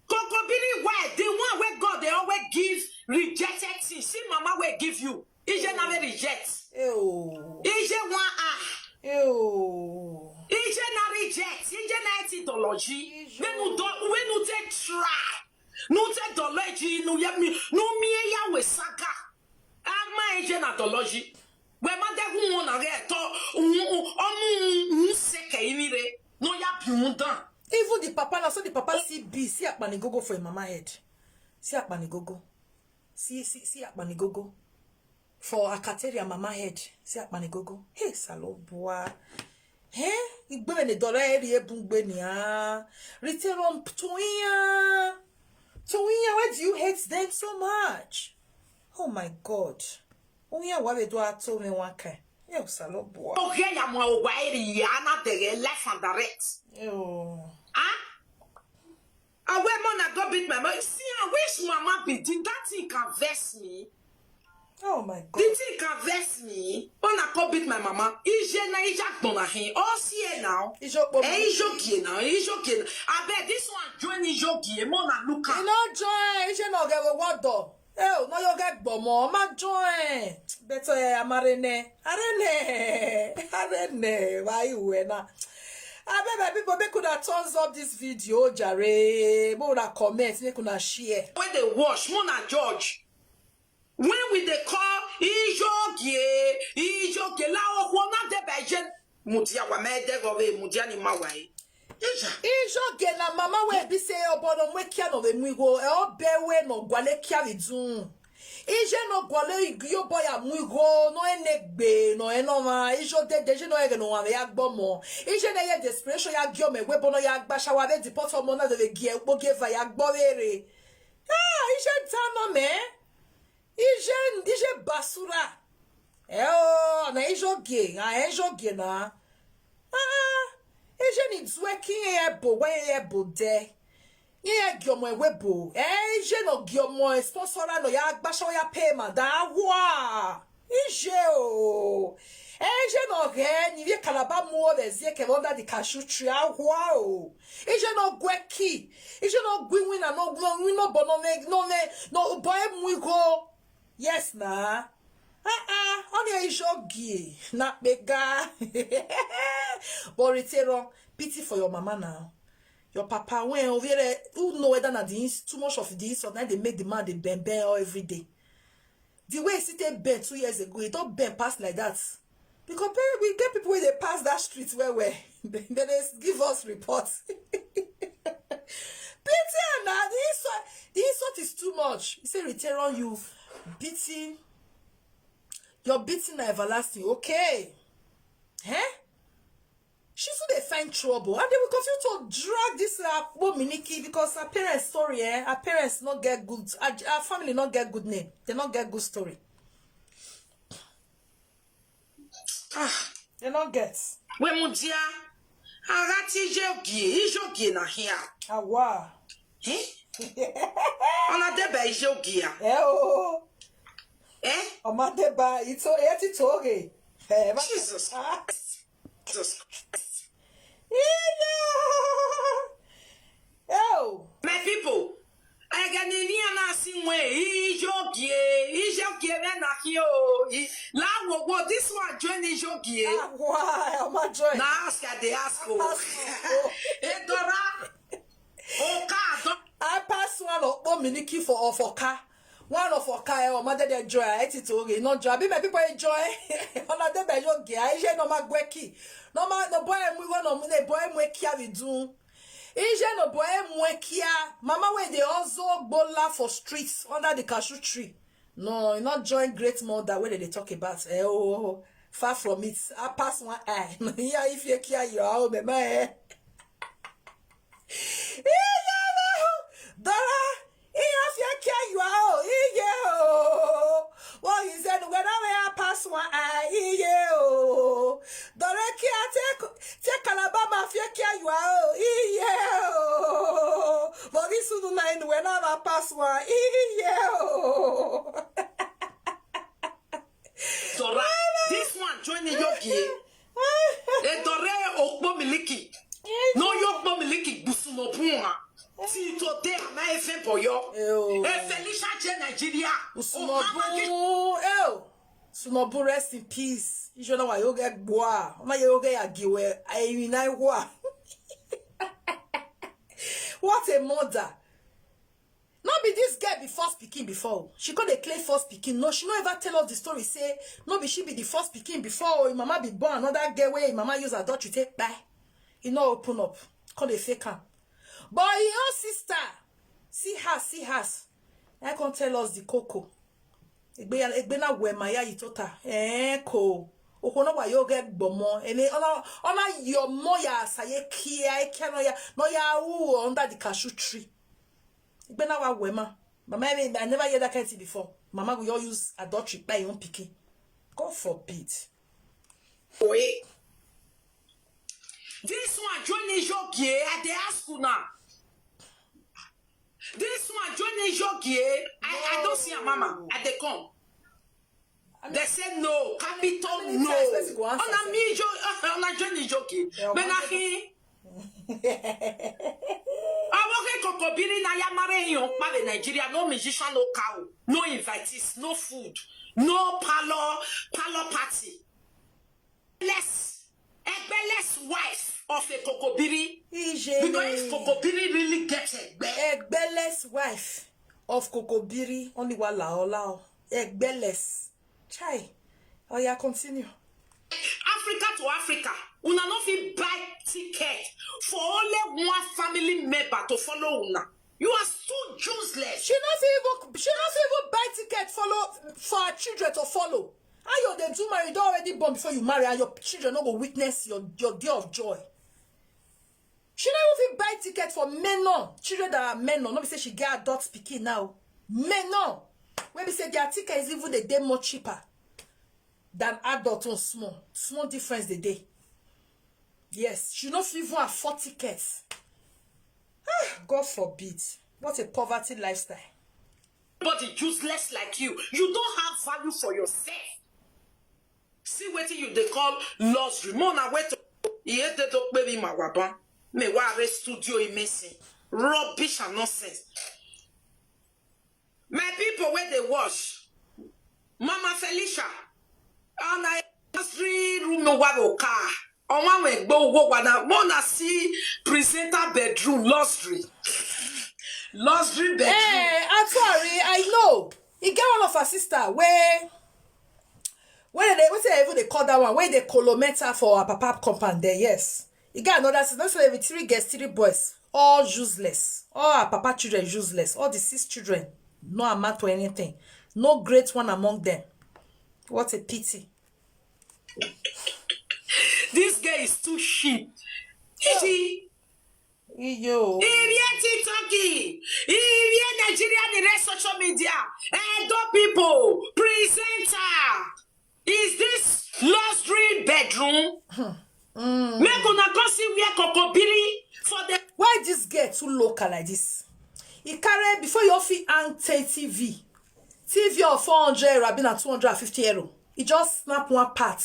Kokobiri why the one where God they always give rejected things. See mama will give you. Ije na me reject. Ew. Ije one ah. Ew. Ije na reject. Ije na ideology. Ije. When you do, when you take try. No take ideology. No yet me. No me ya we saga. Ama ije na ideology. We ma de hu na re to. Omu un seke imire. No ya bi un dan. Even the papa now, so the papa see B, see Akpanigogo for him mama head. See Akpanigogo. See, see, see Akpanigogo. For Akateria mama head. See Akpanigogo. Hey, Salobua. Hey, igbemene dora eri ebungbe ni ah. Return on Tuinya. Tuinya, why do you hate them so much? Oh my God. Unya wa be do ato me one kind. Yo, Salobua. Okay, ya mo wa eri ya na de life and direct. Yo. Ah? I wear mona go beat my mama. See, I wish mama be did that thing can vex me. Oh my The God. thing can vex me. Mona go beat my mama. Ije na ija gbona hin. All see here now. Ijopo. Eh, ijokie now. Ijokie now. I bet this one join ijokie. Mona look You at. know, join. You should not get a word though. Oh, no, you get bomo. Ma join. Better, eh, I'm arene. Arene. Arene. Why you were now? I bet my people, make una thumbs up this video, jare. Make una comment, make una share. When they wash, Mona George. When we they call ijokie, ijokie la okwana de bejen. Mudia wa me de go we mudia ni mawa e. Ija. Ijoke na mama we be say obodo mwe kia no we mwigo e obe we no gwale kia vidun. Ije no gwale yo boy a mwigo no enegbe no enoma ijo de de je no ege no wa ya gbomo. Ije na ye desperation ya gyo me we bono ya gba shawa be deport omo na de we gie gbo ge va ya gbo rere. Ah, ije ta no me. Ije ije basura. Eh oh, na ijoge, ah ijoge na. Ah, ije ni zue ki ebo we ebo de. Ye gyomo we bo. Eh, ije no gyomo sponsor no ya gbasho ya pay ma da wa. Ije o. Eh, ije no ge ni ye kalaba mu o de zie ke under the cashew tree a wa o. Ije no gwe ki. Ije no gwi win na no gwi win no bono ne no ne no boy mu go. Yes na. Ah ah, only ijogi na pega. But Ritero, pity for your mama now. Your papa when over there, who know whether na the ins- too much of the insult, now they make the man the bend bend all every day. The way he take bend two years ago, he don't bend past like that. Because pe- we get people where they pass that street where where they, they give us reports. Pity and na the insult, the insult is too much. He say return on you beating, your beating na everlasting. Okay, eh? She still dey find trouble and they will continue to drag this uh, Akpo Miniki because her parents sorry eh, her parents not get good, her, her family not get good name, they not get good story. Ah, They not get. we mudia. Arati ijogie, ijogie na here. Awa. Eh? Ona de be ijogie. Eh oh. Eh? Ọmọdé bá ìtò etí tó rè. Eh, má- Jesus Christ. Jesus Christ. Ilé. Eh oh. My people, I can hear na sing way. Ijogie, ijogie me na here. La wo wo this one join ijogie. Awa, ọmọ join. Na ask I dey ask o. Ask o. Edora. Oka don I pass one of Miliki for of Oka. One of Oka, eh, or mother dey joy. I it oge, not joy. Be my people enjoy. Ona dey by your gear. I hear no ma gweki. No ma no boy mu go no ne boy mu kia we do. Ije no boy mu kia. Mama wey dey also gbola for streets under the cashew tree. No, you not join great mother wey dey talk about. Eh, oh, far from it. I pass one eye. Yeah, if you care, you are home, eh, eh. Dora, if you care, you are home. Iye o. What he said, when I pass one eye, iye o. Dora, kia take take Alabama, if you care, you are home. Iye o. But this one, when I pass one, iye o. Dora. This one join the yogi. Edore okpo miliki. No yokpo miliki gbusunobun. Till today, am I even boyo? Ew. Eh, Felicia J Nigeria. Usunobu, ew. Sunobu, rest in peace. Ijo na wa yoga gboa. Ma yoga ya giwe. Ayi na wa. What a mother. No be this girl be first pikin before. She come dey claim first pikin. No, she no ever tell us the story. Say no be she be the first pikin before. Oh, im mama be born another girl wey im mama use adultery take kpai. E no open up. Come dey fake am. But im own sister, see her, see her. I come tell us the koko. Egbe ya egbe na we ma ya itota. Eh ko. Oko no wa yo get gbomo. Ene ona ona your mo ya saye kia e kia no ya no ya u under the cashew tree. Egbe na wa we ma. Mama, I, mean, I never hear that kind of thing before. Mama, we all use adultery by your own picking. God forbid. Oye. This one join the yogi. I dey ask una. This one join the yogi. I I don't see a mama. I dey come. They say no, capital How many no. times person go answer Ona say- mi jo, ona join the yogi. Yeah, But na one him. Awoke kokobiri na ya mare yon pa the Nigeria, no musician, no cow, no invitees, no food, no parlor, parlor party. Less, egbeless wife of a kokobiri. Ije Because if ni. kokobiri really get egbe. Egbeless wife of Kokobiri, only wa lao lao. Egbeless. Chai. Oh yeah, continue. Africa to Africa, una no fit buy ticket for only one family member to follow una. You are too useless. She not even she not even buy ticket follow for her children to follow. How you dey do marry? You don already born before you marry, and your children no go witness your your day of joy. She no even fit buy ticket for menor children that are menor. No be say she get adult pikin now. Menor, wey be say their ticket is even dey dey more cheaper than adult own small. Small difference dey dey. Yes, she no fit even afford tickets. Ah, God forbid. What a poverty lifestyle. Body useless like you. You don't have value for yourself. See wetin you dey call luxury. Mo na wait. Iye de do pe mi ma wa ban. Me wa re studio imesi. Rubbish and nonsense. My people wey dey watch, Mama Felicia, and I three room no wa car. Ọmọ àwọn ẹgbẹ́ owó wa na mo na see presenter bedroom luxury. Luxury bedroom. Eh, actually, I know. E get one of her sister wey wey dey wetin I even dey call that one wey dey colomenta for her papa compound there. Yes, e get another sister. No say with three girls, three boys, all useless. All her papa children useless. All the six children no amount to anything. No great one among them. What a pity. This girl is too cheap. Iji, Iyo. Irie TikTok, Irie Nigeria, the rest social media. Edo people, presenter. Is this luxury bedroom? Make una come see where Kokobiri for the Why this girl too local like this? He carry before you fit hang T V. T V of four hundred euro, abi na two hundred and fifty euro. He just snap one part.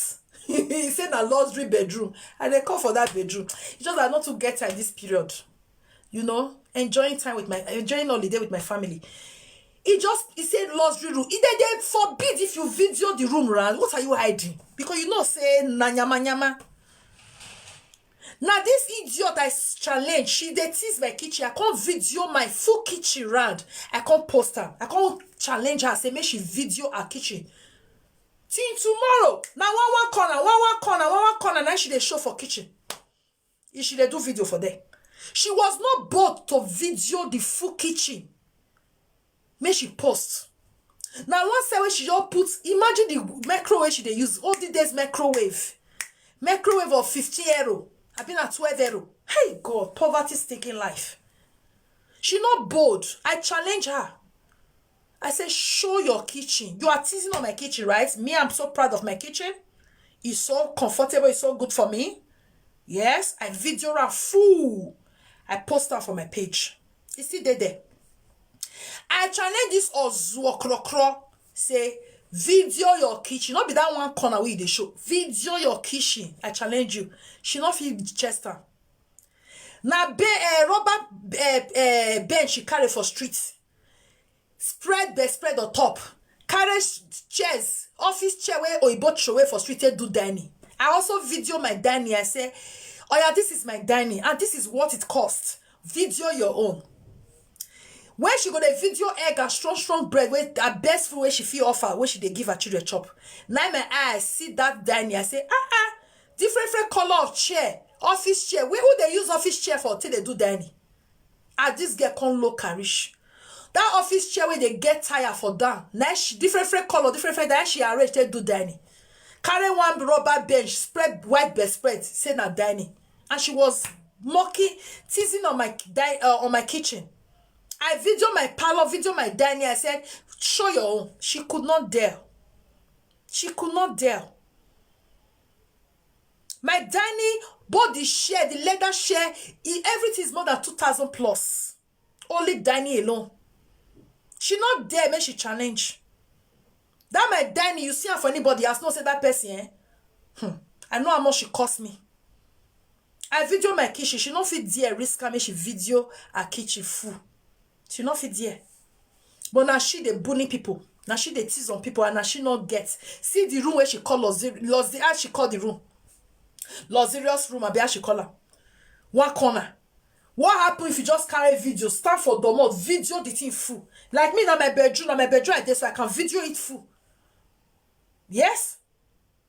He say na luxury bedroom. I dey come for that bedroom. It's just that I not to get time this period. You know, enjoying time with my enjoying holiday with my family. He just he said luxury room. He dey dey forbid if you video the room round. What are you hiding? Because you know say na nyama nyama. Na this idiot I s- challenge, she dey tease my kitchen. I come video my full kitchen round. I come post am. I come challenge her, say make she video her kitchen. Till tomorrow, na one one corner, one one corner, one one corner, na she dey show for kitchen. If she dey do video for there. She was not bold to video the full kitchen. Make she post. Na one side wey she just put, imagine the microwave she dey use, all the days microwave. Microwave of fifteen euro. I been at twelve euro. Hey God, poverty stinking life. She not bold. I challenge her. I say, show your kitchen. You are teasing on my kitchen, right? Me, I'm so proud of my kitchen. It's so comfortable. It's so good for me. Yes, I video her full. I post her for my page. You see, they there. I challenge this Ozuokrokro. Say, video your kitchen. Not be that one corner where they show. Video your kitchen. I challenge you. She not feel Chester. Na be uh, rubber uh, uh, bench she carry for street. Spread bed spread on top. Carry sh- chairs, office chair where Oyibo throw away for street take do dining. I also video my dining. I say, oh yeah, this is my dining and this is what it costs. Video your own. When she go dey video egg and strong strong bread, wey her best food wey she fit offer, wey she dey give her children chop. Na my eye see that dining. I say, ah ah, different different color of chair, office chair. Wey who dey use office chair for till they do dining? As this girl come low carish. That office chair where they get tire for down. Now she different different color, different different that she arrange they do dining. Carry one rubber bench, spread white bed spread, say na dining. And she was mocking, teasing on my di- uh, on my kitchen. I video my parlor, video my dining. I said, show your own. She could not dare. She could not dare. My dining, both the share, the leather share, e, everything is more than two thousand plus. Only dining alone. She not dare make she challenge. That my dining, you see her for anybody else, no say that person, eh? Hmm. I know how much she cost me. I video my kitchen. She no fit dare risk her make she video her kitchen full. She no fit dare. But now she dey bully people. Now she dey tease on people and now she not get. See the room where she call luxurious, luxurious, how she call the room? Luxurious room, abi how she call her? One corner. What happen if you just carry video, stand for domot, video the thing full? Like me, na my bedroom, na my bedroom I dey, so I can video it full. Yes,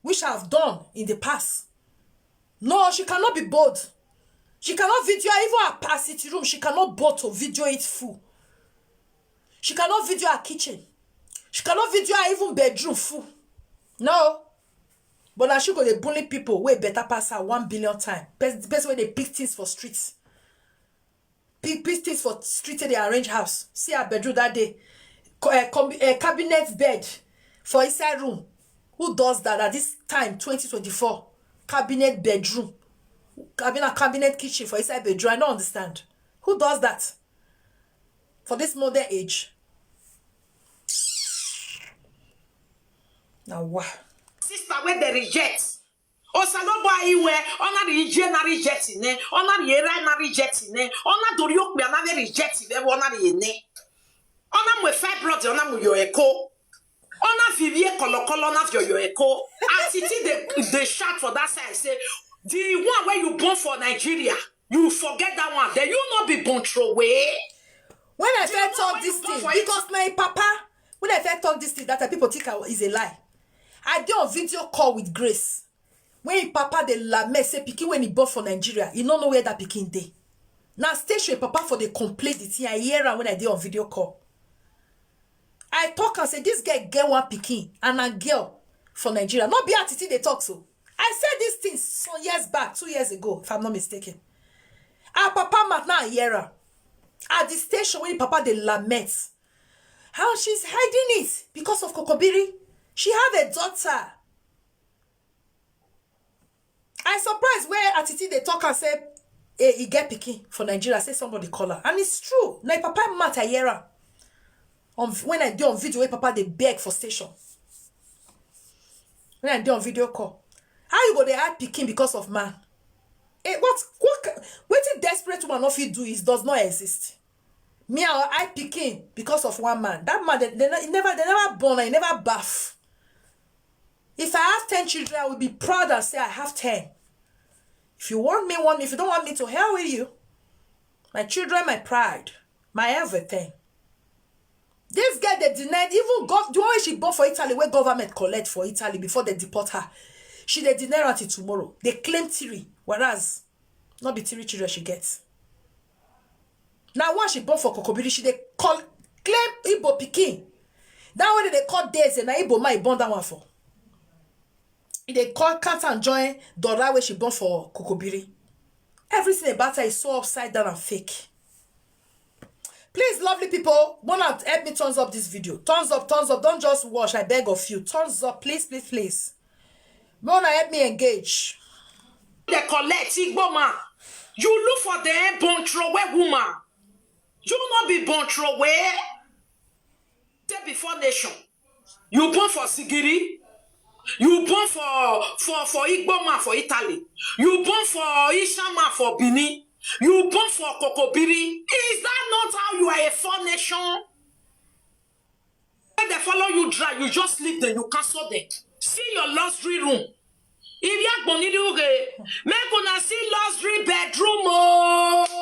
which I have done in the past. No, she cannot be bold. She cannot video even her pa- sitting room. She cannot bold to video it full. She cannot video her kitchen. She cannot video her even bedroom full. No. But now she go dey bully people wey better pass her one billion time. Person person wey dey pick things for streets. Pick pick things for street, dey arrange house. See her bedroom that day. Co- eh, com- eh, cabinet bed for inside room. Who does that at this time, twenty twenty-four? Cabinet bedroom. Cabinet, cabinet kitchen for inside bedroom. I don't understand. Who does that? For this modern age. Now what? Sister wey dey reject. Osalogbo iwe, ọ na ije na reject ne, ọ na yera na reject ne, ọ na dori okpe na reject ne, ọ na yene. Ọ na mwe fibroid, ọ na mu yo eko. Ọ na vivie kolokolo, ọ na vio yo eko. As it is, they, they shout for that side, say, the one where you born for Nigeria, you forget that one. Then you not be born throw away. When I first talk this thing, because my papa, when I first talk this thing, that time people think I, is a lie. I dey on video call with Grace. When him papa dey lament say pikin when he born for Nigeria, he no know where that pikin dey. Now station him papa for dey complain the thing. I hear am when I dey on video call. I talk and say this girl get one pikin and a girl for Nigeria. Not be attitude they talk so. I said these things some years back, two years ago, if I'm not mistaken. Her papa mat now I hear am. At the station when him papa dey lament. How she's hiding it because of Kokobiri. She have a daughter. I surprised where Atiti dey talk and say, hey, he get pikin for Nigeria. Say somebody call her. And it's true. Na him papa mat I hear am. On, when I dey on video, where papa dey beg for station. When I dey on video call. How you go dey hide pikin because of man? Eh, what, what, wetin desperate woman no fit do is does not exist. Me, I hide pikin because of one man. That man, they, they, ne- never, they never born, I never bath. If I have ten children, I will be proud and say I have ten. If you want me, want me. If you don't want me to, hell with you. My children, my pride, my everything. This girl, they denied even gov- the one wey she born for Italy, where government collect for Italy before they deport her. She, they deny her till tomorrow. They claim three, whereas not be three children she gets. Now, one she born for Kokobiri, she they call claim Igbo pikin. That one they call Daisy, na Igbo man born that one for. They call count and join Dora where she born for Kokobiri. Everything about her is so upside down and fake. Please, lovely people, wanna help me thumbs up this video. Thumbs up, thumbs up. Don't just watch. I beg of you. Thumbs up, please, please, please. Wanna help me engage. They collect Igbo man. You look for the born throwaway woman. You not be born throwaway. They before nation. You born for Sigiri. You born for for for Igbo man for Italy. You born for Isha man for Benin. You born for Kokobiri. Is that not how you are a four nation? When they follow you dry, you just leave them, you cancel them. See your luxury room. If you are Bonidi Uge, make una see luxury bedroom. Oh.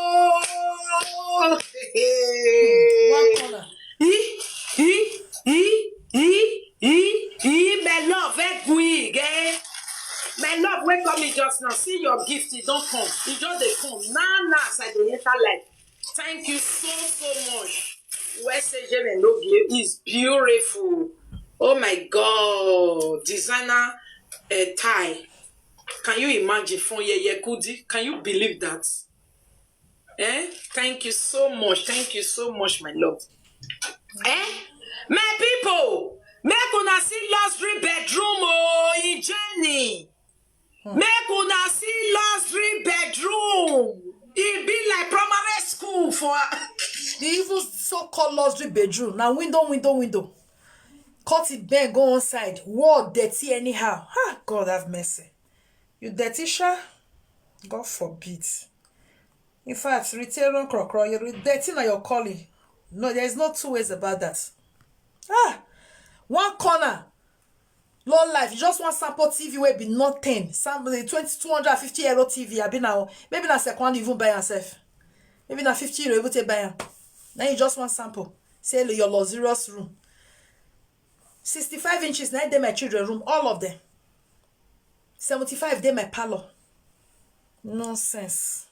One corner. E, e, e, e, e, e, my love, very good, eh? My love, wake up me just now. See your gift, it don't come. It just they come. Now, now, as I dey enter life. Thank you so, so much. Wese Jere Nogie is beautiful. Oh my God. Designer uh, tie. Can you imagine? From Yeye Kudi. Can you believe that? Eh? Thank you so much. Thank you so much, my love. Eh? My people, make una see luxury bedroom oh, in Germany. Make una see luxury bedroom. E be like primary school for They even so-called luxury bedroom. Now window, window, window. Cut it bend, go on side. Wall dirty anyhow. Ah, God have mercy. You dirty, sha? God forbid. In fact, retain run crocro, you re- dirty na your calling. No, there is no two ways about that. Ah, one corner. Low life, you just want sample T V wey be nothing. Sample the twenty, two hundred fifty euro T V, I be now. Maybe na second even buy yourself. Maybe na fifty euro even take buy am. Now you just want sample. Say your luxurious room. sixty-five inches, now dey my children room, all of them. seventy-five dey my parlor. Nonsense.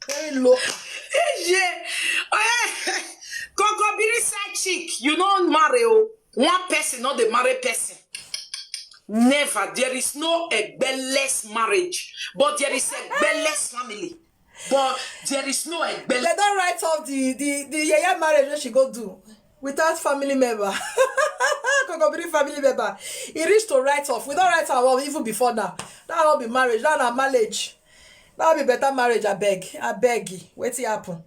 Very low. Yeah. Oh, yeah. Kokobiri side chick, you no marry oh. One person, not the married person. Never. There is no egbeless marriage, but there is egbeless family. But there is no egbeless. They don't write off the the the yeye marriage wey she go do without family member. Kokobiri family member. E reach to write off. We don't write am off even before now. That will be marriage. That na marriage. That will be better marriage. I beg. I beg. Wetin happen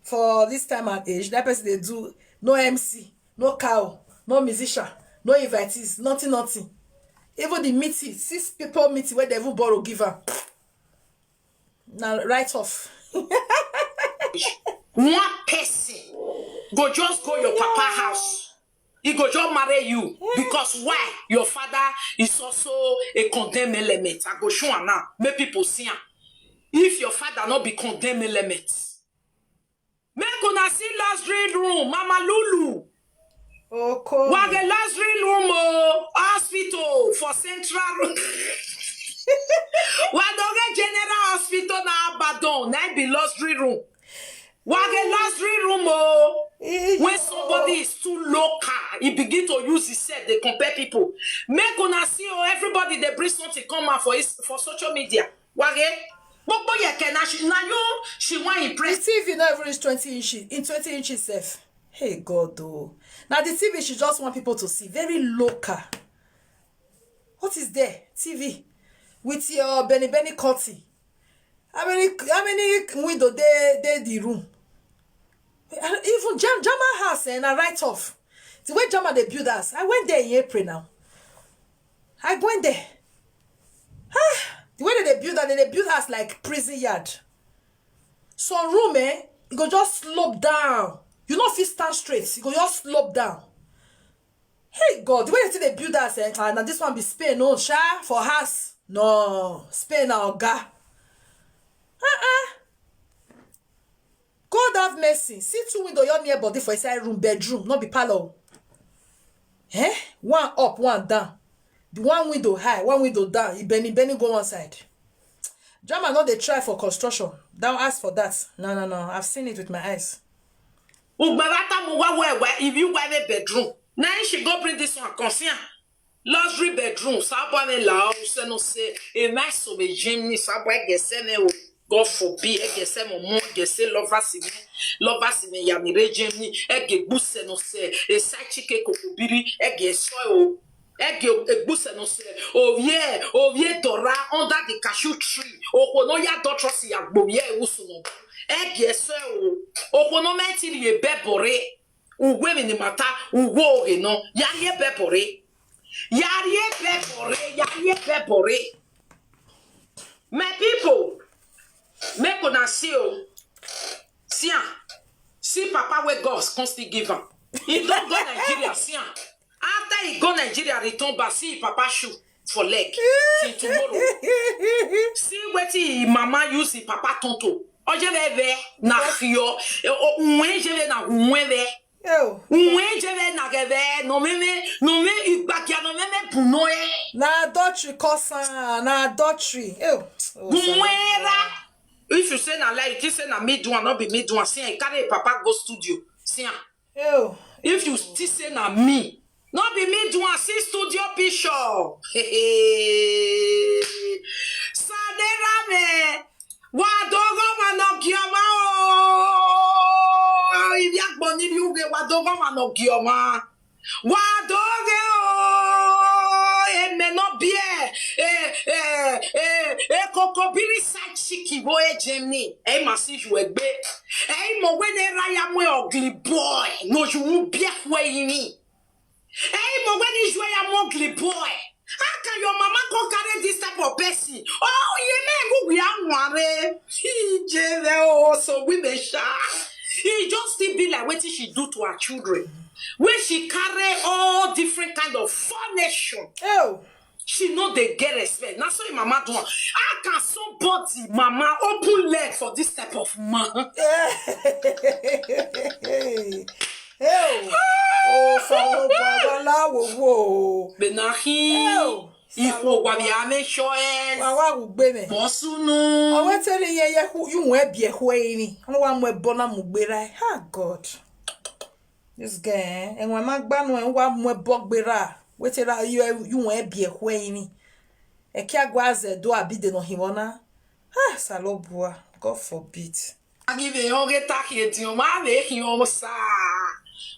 for this time and age? That person they do no M C, no cow, no musician, no invitees, nothing, nothing. Even the meeting, six people meeting where they even borrow give am. Now write off. One person go just go your papa house. He go just marry you because why? Your father is also a condemned element. I go show am now. Make people see am. If your father not be condemned element, make una see luxury room, Mama Lulu. Oko. Wage luxury room oh, hospital for central room. Wadoge General Hospital na Abadan, na be luxury room. Wage luxury room oh. When somebody is too local, he begin to use himself, they compare people. Make una see oh, everybody they bring something come out for his, for social media. Wage, gbogbo yeke na she na you she wan impress. The T V not even reach twenty inches. In twenty inches sef. Hey God oh. Now the T V she just want people to see. Very local. What is there? T V with your Benny Benny Cotty. How many how many window dey dey the room? Even Jam Jama house and I write off. The way Jama they build us, I went there in April now. I went there. Ah, the way that they build that, they build us like prison yard. Some room, eh, it go just slope down. You know, if you stand straight, it go just slope down. Hey God, the way they say they build us, eh, and this one be Spain, no sha for house. No, Spain na oga. Uh-uh. God have mercy. See two window your near body for inside room, bedroom, not be parlor. Eh? One up, one down. The one window high, one window down. He bending, bending go one side. Drama not dey try for construction. Don't ask for that. No, no, no. I've seen it with my eyes. Ugbarata mu wa wewe, if you wear a bedroom. Now she go bring this one, concern. Luxury bedroom, sabane la, se no se, a nice of a Jimmy, sabwe gesene o. God forbid, e gese mo mo, gese lovers in me, lovers in me, yamire Jimmy, e ge buse no se, a side chick kokobiri, e ge so o. E ge e buse no se, oh yeah, oh yeah, Dora, under the cashew tree, oh no ya daughter si ya gbo ye usuno. E ge so o. Oh no meti ye bebore. Ugwe mi ni mata, ugwe oge no. Yari e bebore. Yari e bebore, yari e bebore. My people, make una see o. See am. See papa wey God come still give am. He don go Nigeria, see am. After he go Nigeria, return back, see him papa shoe for leg till tomorrow. See wetin him mama use him papa turn to. Oje veve na fio. Unwe jeve na unwe ve. Ew. Unwe jeve na geve. No meme, no me igbakia, no meme buno e. Na adultery cause am, na adultery. Ew. Oh, Bunwera. If you say na lie, you think say na me do am, no be me do am. See, I carry papa go studio. See am. Ew. If you still say na me, no be me do am, see studio picture. Sadera me. Wadogo manogioma o. Ibi agboni bi uge wadogo manogioma. Wadoge o. Eme no bie. Eh, eh, eh, eh, kokobiri side chick bo e Jimmy. Eh, ma si ju egbe. Eh, mo we ne raya mwe ugly boy. No ju mu bie kwe ini. Hey, but when is you a ugly boy? How can your mama come carry this type of person? Oh, ye me go we are worry. Ije ve o, so we may sha. He just still be like what she do to her children. When she carry all different kind of furniture. Oh. She no dey get respect. Na so him mama do am. How can somebody mama open leg for this type of man? Hey, oh, Salomo, Baba, wo wo. Benahi. Ikwo gwa bi ame sho es. Wa wa ugbe me. Bosunu. Awe tere ye ye hu yu we bi ehwe ini. Anu wa mu ebo na mu gbera. Ha, God. This guy, eh? Enwe ma gba nu, eh, wa mu ebo gbera. Wete ra yu, yu we bi ehwe ini. Eke agwa ze do abi de no hiwona. Ah, Salobua, God forbid. Agi ve yo ge ta ki eti o ma ve ki o sa.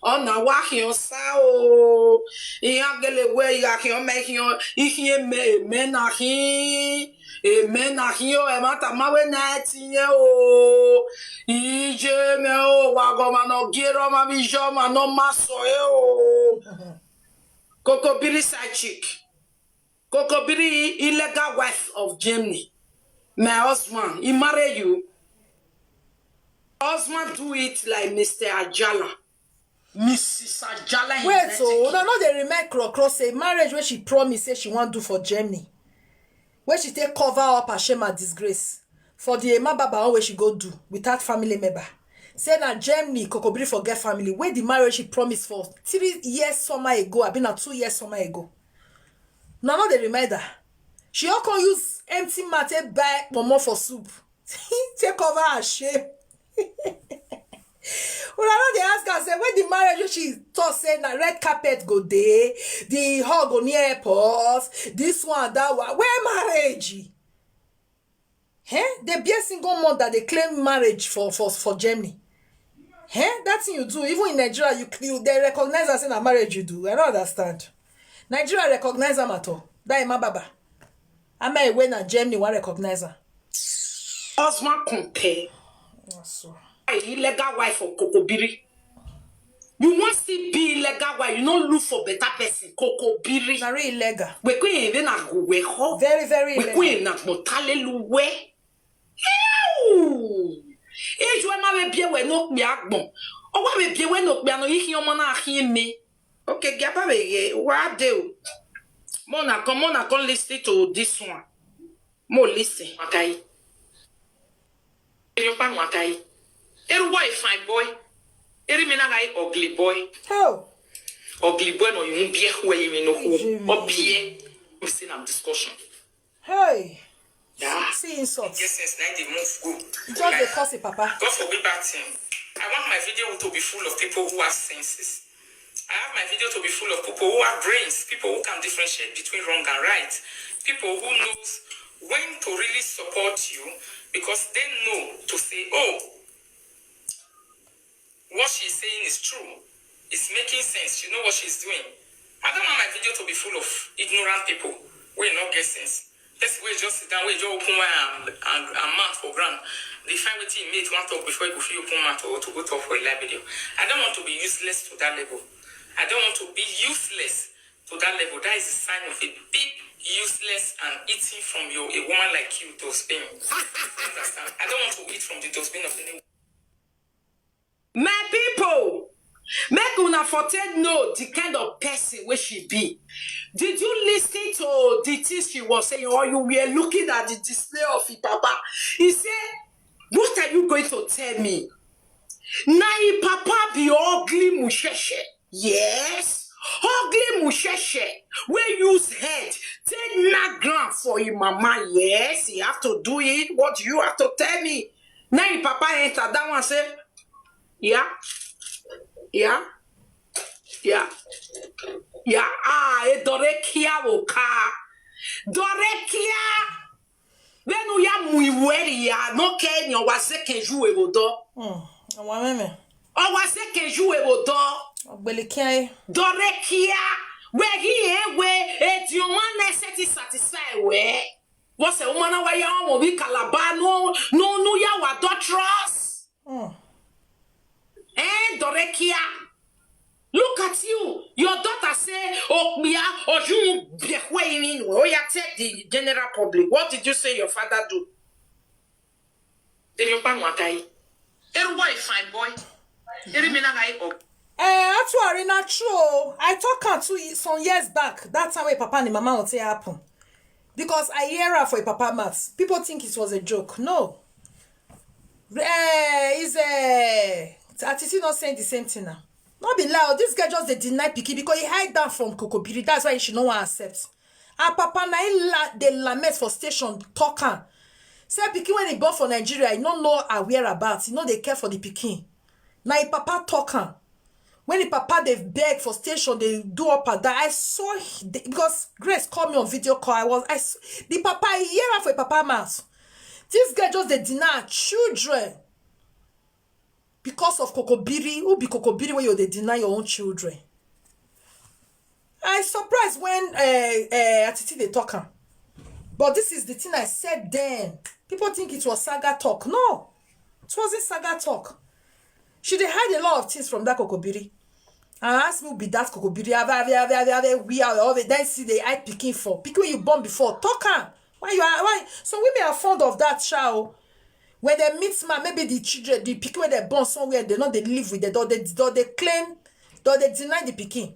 Ona wa ki o sa o. I agele we i ga ki o me ki o. I ki e me, me na ki. E me na ki o, e ma ta ma we na eti ye o. I je me o, wa go ma no giro ma bi jo ma no ma so e o. Kokobiri side chick. Kokobiri illegal wife of Germany. My husband, he marry you. Husband do it like Mister Ajala. Missus Ajala in Wait, United oh, Kingdom. Una no dey remind Krokro say marriage wey she promise say she wan do for Germany, wey she take cover up her shame and disgrace for the Emma Baba one wey she go do without family member. Say na Germany, Kokobiri for get family, wey the marriage she promise for three years summer ago, abi na two years summer ago. Una no dey remind her. She all come use empty mouth take buy pomo for soup. Take cover her shame. Una no dey ask her say when the marriage wey she talk say na red carpet go dey, the hall go near airport, this one, that one. Where marriage? Eh? They be a single mother, they claim marriage for, for, for Germany. Eh? That thing you do, even in Nigeria, you, you they recognize as in a marriage you do. I don't understand. Nigeria recognize am at all. That Emma Baba. Am I when na Germany wan recognize am? Husband compare. So. A illegal wife of Kokobiri. You wan still be illegal wife, you no look for better person. Kokobiri. Na real illegal. We kwe eve na we ho. Very, very We illegal. Kwe na motale luwe. Ew! Eju ema we bie we no kpe agbon. Owa we bie we no kpe ano, ihi omo na ahi eme. Okay, gaba we ye, wa de o. Mona, come, Mona, come listen to this one. Mo listen. Makai. Eri okpa no makai. Eri boy fine boy. Eri me na guy ugly boy. Oh, Ugly boy no you be who you no who. Jimmy. Obie. We say na discussion. Hey, Yeah. See insult. Yes, yes, na the move go. Just dey curse him papa. God forbid bad thing. I want my video to be full of people who have senses. I have my video to be full of people who have brains, people who can differentiate between wrong and right, people who knows when to really support you because they know to say, oh, what she's saying is true. It's making sense. She know what she's doing. I don't want my video to be full of ignorant people who no get sense. Person wey just sit down, wey just open wire and, and, and mouth for ground. They find wetin he mate wan talk before he go fit open mouth or to go talk for a live video. I don't want to be useless to that level. I don't want to be useless to that level. That is a sign of a big useless and eating from your a woman like you dustbin. You understand? I don't want to eat from the dustbin of anyone. My people, make una for take know the kind of person wey she be. Did you listen to the things she was saying, or you were looking at the display of him papa? He said, "What are you going to tell me? Na him papa be ugly musheshe." Yes, ugly musheshe wey use head take knack ground for him mama. Yes, he have to do it. What do you have to tell me? Now him papa enter that one say, "Yeah, yeah, yeah, yeah." Ah, e dore kia wo ka. Dore kia. Venu ya mu iweri ya no ke nyo wa se ke ju e wo do. Hmm. Àwọn mẹ́mẹ́. O wa se ke ju e wo do. Ọ̀gbẹ̀lì kíáyé. Dore kia. We hi e we e di o ma ne se ti satisfy we. Wo se o ma na wa ya o mo bi kalaba no no no ya wa adulterous. Hmm. Eh, Dorekia. Look at you. Your daughter say, "Okpia, or you behwe in." Oh, yeah, tell the general public. What did you say your father do? Then you pan wakai. Then why fine boy? Then me na guy up. Eh, actually, na true. I talk am two some years back. That time wey papa and mama wan take happen. Because I hear am for him papa mouth. People think it was a joke. No. Eh, is eh, Atiti not saying the same thing now. No be lie, this girl just dey deny pikin because he hide down from Kokobiri. That's why she no wan accept. Her papa na him la dey lament for station talk am. Say pikin wey he born for Nigeria, he no know her whereabouts. He no dey care for the pikin. Na him papa talk am. When the papa dey beg for station, dey do up and down. I saw he- the- because Grace call me on video call. I was I s- the papa I hear am for him papa mouth. This girl just dey deny her children because of Kokobiri. Who be Kokobiri wey you dey deny your own children? I surprised when uh, uh, Atiti dey talk am. But this is the thing I said then. People think it was saga talk. No, it wasn't saga talk. She dey hide a lot of things from that Kokobiri. And ask me who be that Kokobiri. Ave, ave, ave, ave, ave, we are all the then see the eye picking for. Pick when you born before. Talk am. Why you are why? So women are fond of that child. When they meet man, maybe the children, the pikin wey they born somewhere, they no dey live with the dog. They dog they claim, dog they deny the pikin.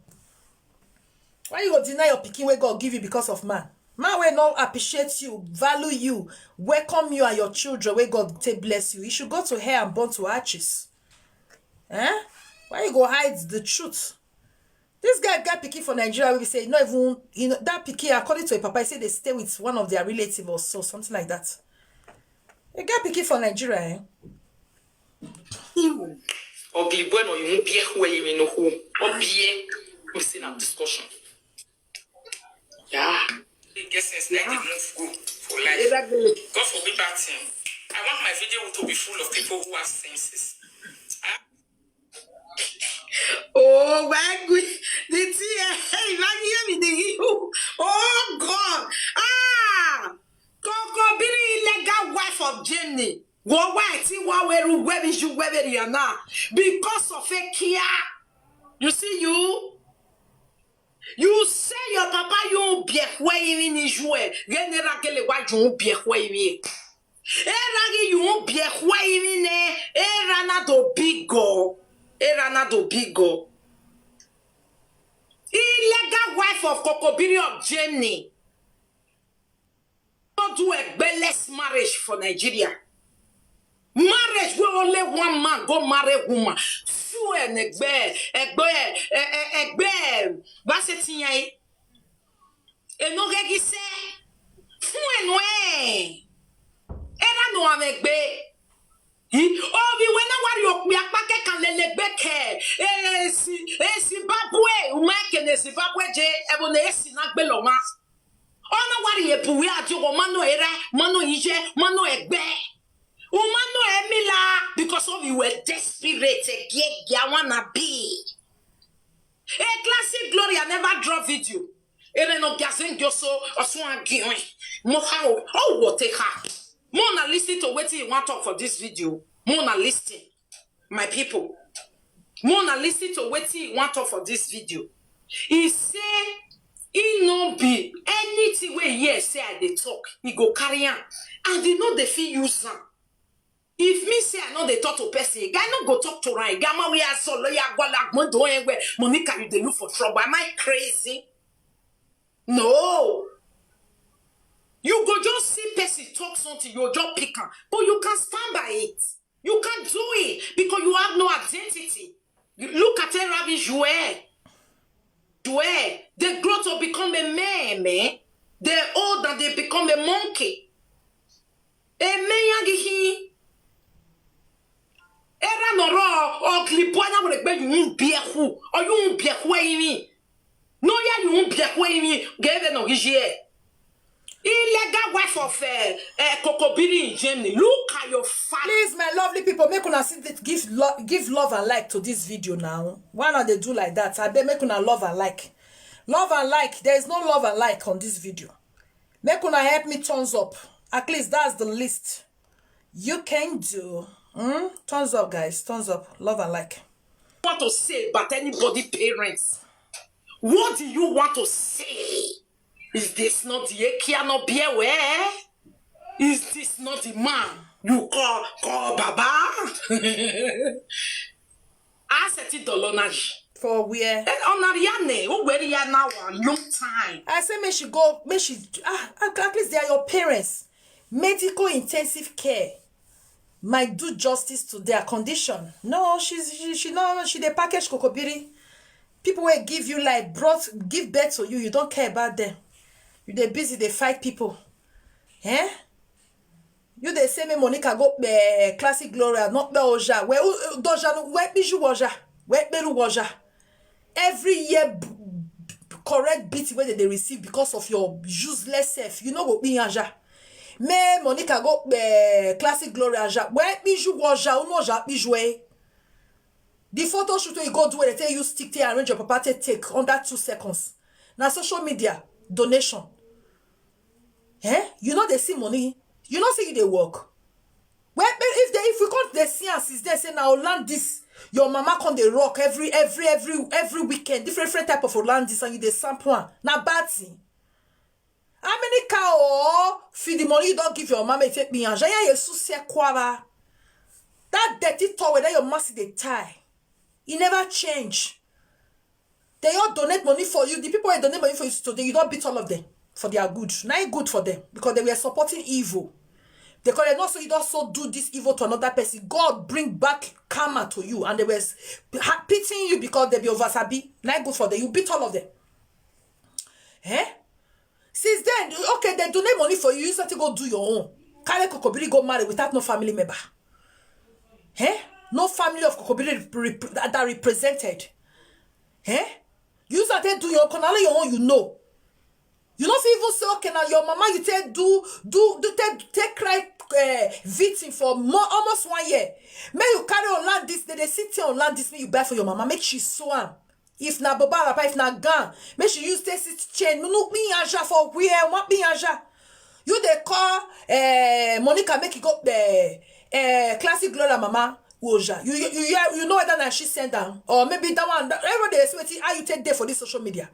Why you go deny your pikin wey God give you because of man? Man wey no appreciate you, value you, welcome you and your children wey God take bless you. You should go to hell and burn to ashes. Eh? Why you go hide the truth? This guy get pikin for Nigeria wey be say no even you know that pikin according to a papa he say they stay with one of their relative or so something like that. He get pikin for Nigeria, eh? Ugly boy no you be who you no who. Obie. We say na discussion. Yeah. Get sense, let the move go for life. God forbid bad thing. I want my video to be full of people who have senses. I Oh, my good. The tear. Hey, if I hear me, the you. Oh, God. Ah. Kokobiri illegal wife of Germany. Go why ti wa weru webi ju webi yana. Because of a kia. You see you? You say your papa you be where you in Israel. General gele wa you be where you in. Era gi you be where you in. Era na do bigo. Era na do bigo. Illegal wife of Kokobiri of Germany. Do a egbe-less marriage for Nigeria. Marriage where only one man go marry woman. Few egbe, egbe, egbe. What's it in here? Eno gegi se. Few eno eh. Era no egbe. Obi we na wari okpi apake kan lelegbe ke. Eh, si, eh, Zimbabwe, ume ke ne Zimbabwe je, ebo ne esi na gbe lo ma. Ona wari ebu we adiogo mano era, mano ije, mano egbe. Umano emila, because of you were desperate, egie, gia wanna be. A classic Gloria never drop video. Ere no gazen gyoso, osun agiwe. Mo ha o, oh, what a ha. Mo na listen to wetin you want talk for this video. Mo na listen, my people. Mo na listen to wetin you want talk for this video. He say he no be anything wey he hear say I dey talk, he go carry am. And he no dey fit use am. If me say I no dey talk to person, guy no go talk to am. Gama we are so loyal, gwala, gbondo, eh, where Monica, you dey look for trouble. Am I crazy? No. You go just see person talk something, you just pick am. But you can stand by it. You can do it because you have no identity. You look at a rubbish you wear. You wear. They grow to become a man, man. They old and they become a monkey. A man yangi he. Era no ro, ugly boy na wole gbe you won't be a who. Or you won't be a who any. No, yeah, you won't be a who any. Give it no here. Illegal wife of uh, uh, Kokobiri in Germany. Look at your father. Please, my lovely people, make una see that give lo- give love and like to this video now. Why not they do like that? I bet make una love and like. Love and like. There is no love and like on this video. Make una help me thumbs up. At least that's the least you can do. Hmm? Thumbs up, guys. Thumbs up. Love and like. Want to say about anybody parents? What do you want to say? Is this not the Ekia no be aware? Is this not the man you call call Baba? Asset it Dolonaji. For where? And Onariane, who were here now a long time. I say make she go, make she ah, at at least they are your parents. Medical intensive care might do justice to their condition. No, she's she she no she dey package Kokobiri. People wey give you life, brought give birth to you, you don't care about them. You dey busy dey fight people. Eh? You dey say me Monica go pe classic Gloria, not pe oja. We doja no we biju woja, we peru woja. Every year b- b- correct beat wey dem dey receive because of your useless self, you no go be aja. Me Monica go pe classic Gloria aja. We biju woja, uno ja biju eh. The photo shoot wey you go do where they tell you stick take arrange your papa take take under two seconds. Now social media donation. Eh? You know they see money. You know say you dey work. Well, if they if we come they see and since they say now land this, your mama come dey rock every every every every weekend, different different type of Olandis and you dey sample am. Na bad thing. How many cow or feed the money you don't give your mama if it be and Jaya Yesu se kwara? That dirty towel that your master dey tie, e never change. They all donate money for you. The people wey donate money for you today, you don't beat all of them for their good. Now it good for them because they were supporting evil. They call it not so you don't so do this evil to another person. God bring back karma to you, and they were s- ha- pitying you because they be over sabi. Now it good for them. You beat all of them. Eh? Since then, okay, they donate money for you. You start to go do your own. Carry Kokobiri go marry without no family member. Eh? No family of Kokobiri rep- rep- that that represented. Eh? You start to do your own, na only your own you know. You no fit even say okay now your mama you take do do do take take cry uh, victim for more almost one year. Make you carry on land this, they dey sit here on land this, make you buy for your mama, make she sew am. If na boba wrapper, if na gown, make she use take sit chain. No be aja for where, what be aja? You dey call uh, Monica make you go uh, uh, classic Gloria mama Woja. You you you, you know whether na she send am or maybe that one. That, everybody dey see wetin how you take dey for this social media.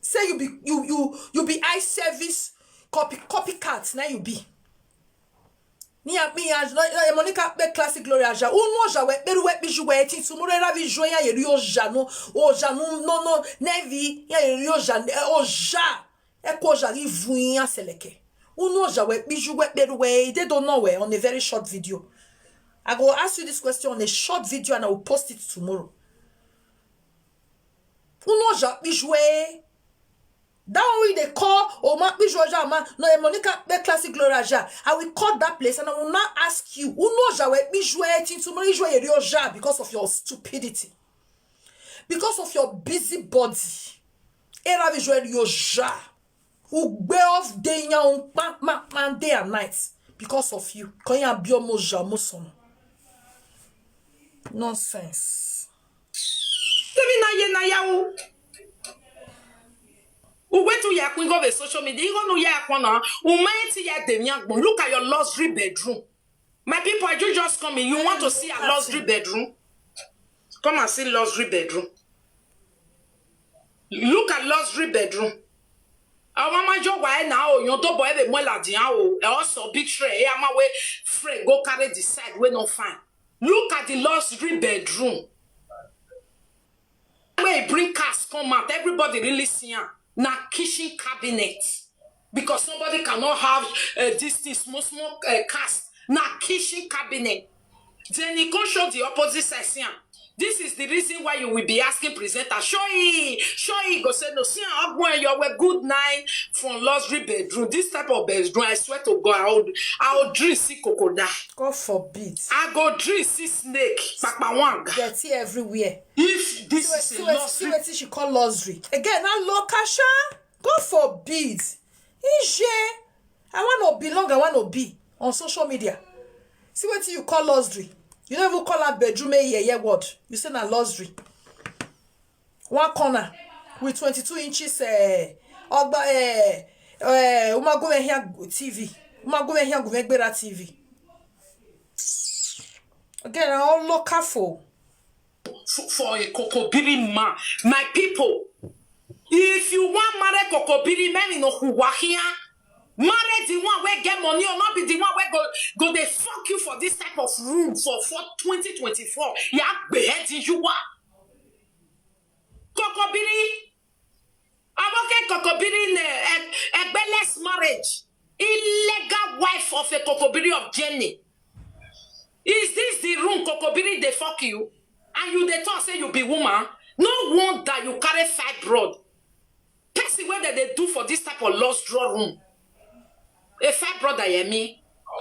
Say you be you you you be eye service copy copycat na you be. Ni a mi a no no Monica pe classic Gloria ja. Unu ja we peru we biju we tin sumure ra vi jo ya ye ri oja no oja no no no nevi ya ye ri oja oja. E ko oja ri vun ya seleke. Unu oja we kpiju we kperu we, they don't know we on a very short video. I go ask you this question on a short video and I will post it tomorrow. Unu oja kpiju we. That one we dey call Oma kpiju oja ma no, eh, Monica pe classic Gloria ja. I will call that place and I will now ask you. Unu oja we kpiju we tin tomorrow iju we eri oja because of your stupidity. Because of your busy body. Era visual your ja. Ugbe of day nyaun pa ma ma day and night because of you. Konya biomo ja mo sono. Nonsense. Temi na ye na ya o. Uwe tu ya kwingo ve social media. Igo nu ya kwana. Ume ti ya demi agbon. Look at your luxury bedroom. My people, are you just coming? You want to see a luxury bedroom? Come and see luxury bedroom. Look at luxury bedroom. Àwọn máa jọ wà ẹ́ náà o, yan tó bọ̀ ẹ́ lè mọ́ ẹ̀làdìyàn o. Ẹ ọ́ sọ big tray, ẹ á máa wé fray go carry the side wey no fine. Look at the luxury bedroom. Wey bring cars come out, everybody really see am. Na kitchen cabinet. Because somebody cannot have uh, this thing, small, small uh, cast. Na kitchen cabinet. Then he come show the opposite side, see am. This is the reason why you will be asking presenter, show e, show e, go say no, see am, Ogbon, your way good night from luxury bedroom. This type of bedroom, I swear to God, I will, I will drink see kokoda. God forbid. I go drink see snake, papa one. Dirty everywhere. If this See is a see wetin see luxury, wetin she call luxury. Again, na location. God forbid. Ije. I want to belong, I want to be on social media. See wetin you call luxury. You no even call am bedroom a yeye word. You say na luxury. One corner with twenty-two inches eh, ogba eh, eh, Umagume here T V. Umagume here Gumegbera T V. Again, I all local for. For, for a kokobiri man. My people, if you want marry kokobiri man, you know who here. Marry the one wey get money or not be the one wey go go dey fuck you for this type of room for, for twenty twenty-four. Ya be head you are. Kokobiri. Aboke Kokobiri ne egbeless marriage. Illegal wife of a Kokobiri of Jenny. Is this the room Kokobiri dey fuck you? And you dey talk say you be woman? No wonder you carry fibroid. Person wey dem dey do for this type of lost drawer room. A fibroid, Yemi.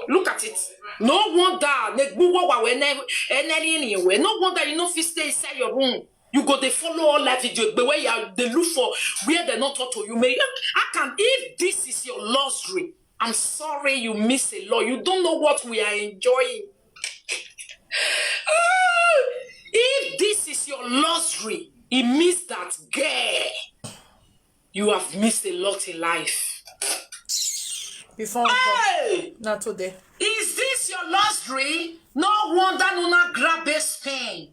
Look at it. No wonder. Negbuwo wa we ne- eneri ni we. No wonder you no fit stay inside your room. You go dey follow all live video. But where you are, they look for where they not talk to you. May I can if this is your luxury, I'm sorry, you miss a lot. You don't know what we are enjoying. If this is your luxury, it means that girl, you have missed a lot in life. Before we go, Hey! Not today. Is this your luxury? No wonder Nuna grab a Spain.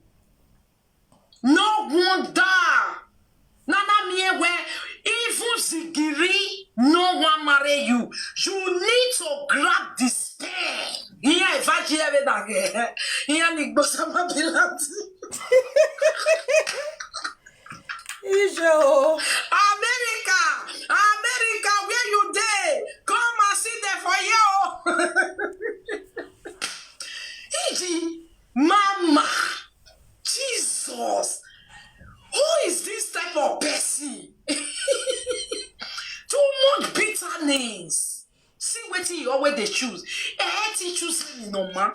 No wonder. Nana Miewe, even Zigiri, no one marry you. You need to grab the Spain. Iya evaji ebe na ge. Iya ni gbosama bilati. Ijo. America, America, where you dey? Come and sit there for you. Iji, mama, Jesus, who is this type of person? Too much bitterness. See wetin you always dey choose. Eh, ti choose me no man.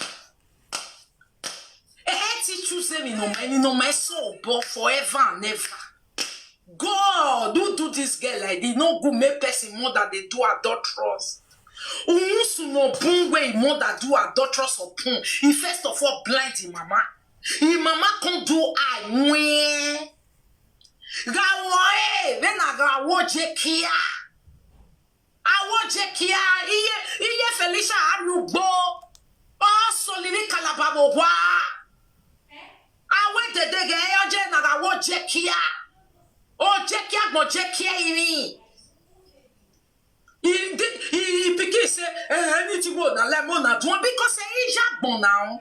Eh, ti choose me no man. No man so but forever and ever. God, who do this girl like this? No good make person mother dey do adulterous. Umusu no bun way mother do adulterous upon. He first of all blind him mama. Him mama come do eye when. Gawo eh, when I gawo jekia. Awo jekia, iye, iye Felicia arugbo. O solili kalababo wa. Awe dedege oje na gawo jekia. O jekia gbo jekia imi. He did, he, he begin say, eh, anything go na lemon na do because eh, he just born now.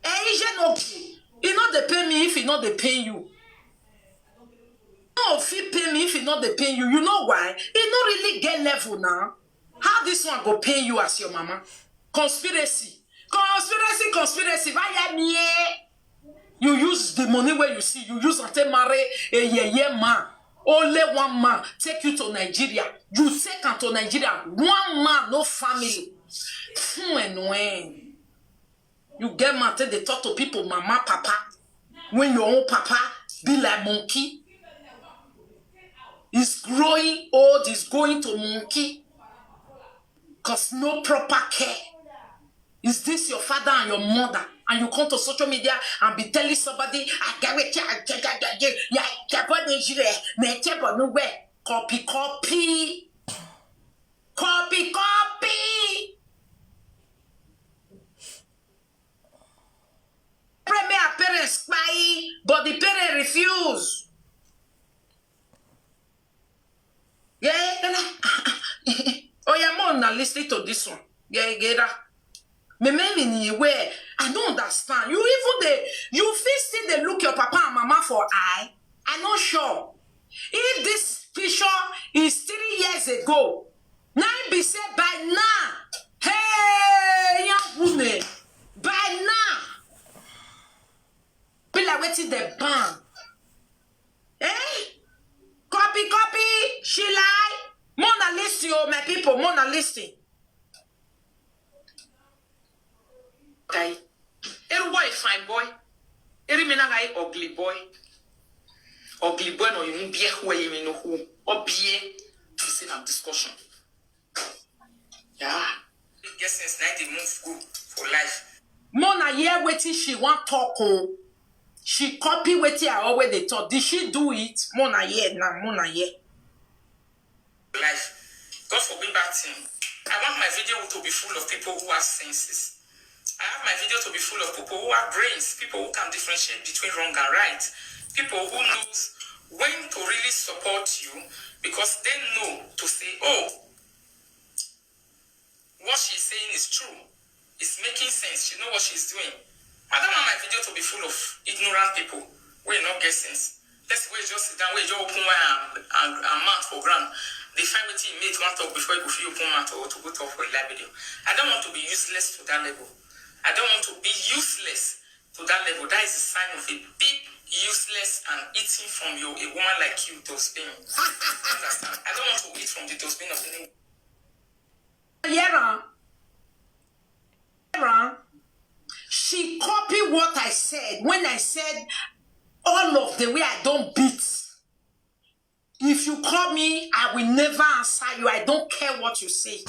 Eh, he just no pay. He no dey pay me if he no dey pay you. No fit pay me if he no dey pay you. You know why? He no really get level now. How this one go pay you as your mama? Conspiracy, conspiracy, conspiracy. Vaya me. You use the money where you see, you use and take marry a yeah, yeah man. Only one man take you to Nigeria. You take am to Nigeria. One man, no family. Hmm, and when you get mad, take dey talk to people, mama, papa. When your own papa be like monkey, is growing old, is going to monkey. Cause no proper care. Is this your father and your mother? And you come to social media and be telling somebody, I get it, I get it, I get it, yeah, copy, copy. Copy, copy. Premier parents kpai, but the parent refuse. Yeah, oh yeah, more now listen to this one. Yeah, get that. Me, me, me, ni where I don't understand. You even dey, you fit still dey look your papa and mama for eye. I no sure if this picture is three years ago. Now be say by now, hey, young woman, by now, be like wetin dem ban. Eh? Copy, copy, she lie. Mona listen, oh my people, Mona listen. Kai. Eru boy, fine boy. Eri mina guy, ugly boy. Ugly boy, no, you won't be who you know who. Or be to sit and discussion. Yeah. Get sense, like they move go for life. Mona hear wetin she wan talk, oh. She copy wetin I always dey talk. Did she do it? Mona hear now, Mona hear. Life. God forbid bad thing. I want my video to be full of people who have senses. I have my video to be full of people who have brains, people who can differentiate between wrong and right, people who knows when to really support you because they know to say, oh, what she's saying is true. It's making sense. She know what she's doing. I don't want my video to be full of ignorant people who not get sense. Let's wait, just sit down, wait, just open my and, and, and mouth for ground. They find what he made one talk before you go feel open mouth or to go talk for a live video. I don't want to be useless to that level. I don't want to be useless to that level. That is a sign of a big useless and eating from you, a woman like you, dustbin. Understand? I don't want to eat from the dustbin of anyone. Hear am. Hear am. She copy what I said when I said all of the way I don't beat. If you call me, I will never answer you. I don't care what you say.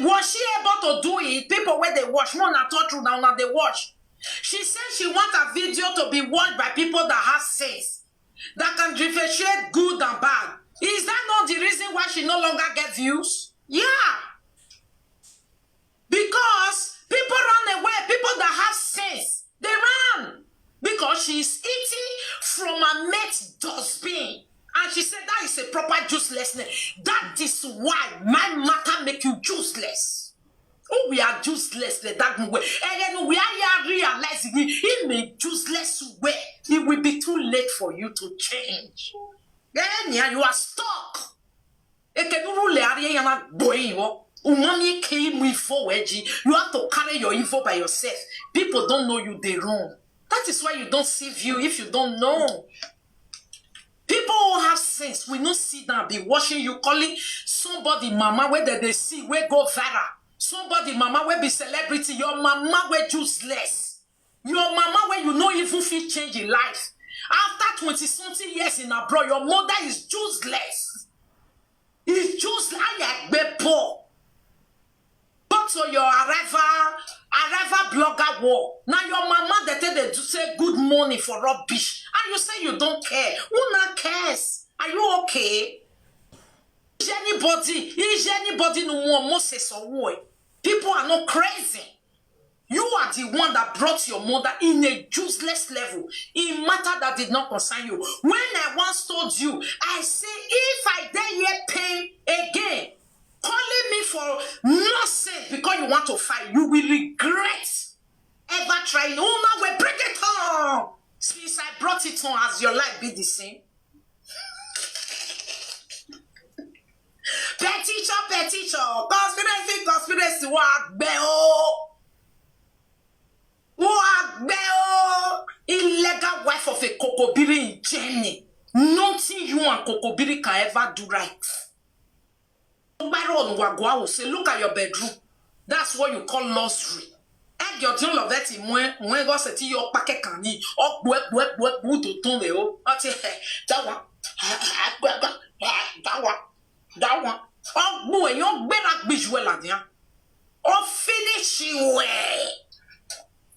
Was she able to do it? People where they watch, more than talk through now, now they watch. She said she want a video to be watched by people that have sense, that can differentiate good and bad. Is that not the reason why she no longer get views? Yeah. Because people run away, people that have sense, they run. Because she is eating from a mate's dustbin. And she said that is a proper uselessness. That is why my matter make you useless. Oh, we are useless like that way. And then we are here realizing it, it may useless way. It will be too late for you to change. Then yeah, you are stuck. Ekenuru le ari ya na gboyin wo. Umami ke mu ifo weji. You have to carry your evil by yourself. People don't know you, they run. That is why you don't see view if you don't know. People who have sense, we no sit down, be watching you, calling somebody mama where they, they see, where go viral. Somebody mama where be celebrity, your mama where useless. Your mama where you no even fit change in life. After twenty something years in abroad, your mother is useless. It's just like a poor. But to your arrival, arrival blogger war. Now your mama they tell they do say good morning for rubbish. And you say you don't care. Who not cares? Are you okay? Is anybody, is anybody no more Moses or war? People are not crazy. You are the one that brought your mother in a useless level, in matter that did not concern you. When I once told you, I say, if I dare hear pain again, calling me for nonsense because you want to fight, you will regret ever trying. Una will break it on. Since I brought it on, as your life be the same. Betty Chopper. Teacher, conspiracy, conspiracy, wọ́n á gbẹ o. Wọ́n á gbẹ o. Illegal wife of a Kokobiri in Germany. Nothing you and Kokobiri can ever do right. Gbárò ọ̀nù wà gọ́ àwò, say, look at your bedroom. That's what you call luxury. Ẹ jọ dín lọ bẹ́ẹ̀ tí mú ẹ, mú ẹ gọ́sẹ̀ tí yọ pákẹ́ kan ní ọgbọ́ ẹgbọ́ ẹgbọ́ ẹgbọ́ tó tún rẹ̀ o. Wọ́n ti ẹ̀ dáwà, dáwà, dáwà, dáwà. Ọgbọ́ èèyàn gbéra gbìjú ẹ̀ làdín. Ó finish wẹ̀.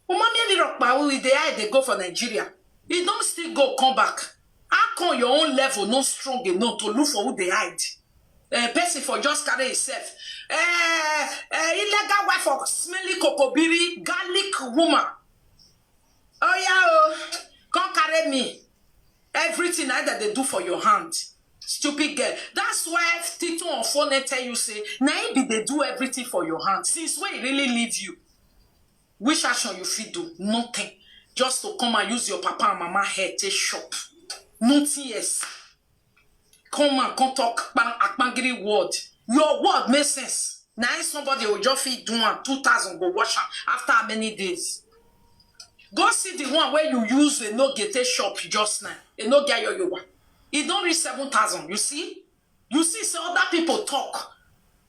Ọmọ mi ní rọ̀pá wí dey hide dey go for Nigeria. He don still go come back. How come your own level no strong enough to look for who dey hide? Uh, person for just carry himself. Uh, uh, illegal wife of smelly Kokobiri, garlic woman. Oh yeah, oh, come carry me. Everything I that they do for your hand. Stupid girl. That's why Tito on phone they tell you say, now he be they do everything for your hand. Since when he really leave you? Which action you fit do? Nothing. Just to come and use your papa and mama head take shop. Nothing else. Come and come talk kpang akpangiri word. Your word make sense. Na if somebody will just fit do am two thousand go wash am after how many days? Go see the one wey you use enoge take shop just now. Enoge ayoyowa. E don reach seven thousand. You see? You see say other people talk.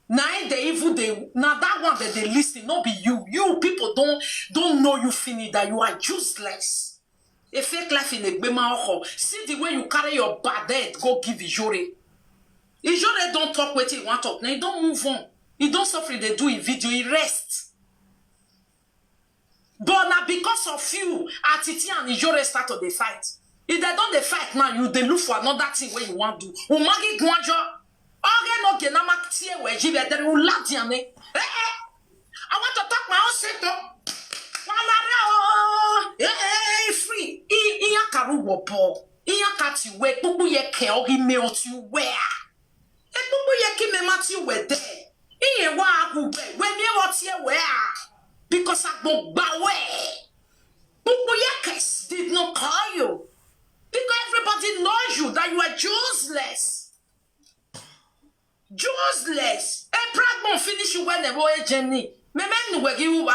Na im dey even dey, na that one dem dey listen, no be you. You people don don know you finish that you are useless. A fake life in a gbema oho. See the way you carry your bad head go give Ijore. Ijore don talk wetin he wan talk. Now he don move on. He don suffer dey do him video. He rest. But na because of you, Atiti and Ijore start to dey fight. If dem don dey fight now, you dey look for another thing wey you wan do. Umagi Guanjo, oge no ge na ma tie we ji be there, you laugh there, eh? Eh, eh. I want to talk my own shit, though. Walare o. Eh, eh, eh, free. I, iya karu wopo. Iya kati we, pupu ye ke ogi me oti we. E pupu ye ki me mati we de. Iye wa aku we, we me oti we. Because I go bawe. Pupu ye kes did not call you. Because everybody knows you, that you are useless. Useless. A pragma finish you when they were a journey. Me men wegi uwa.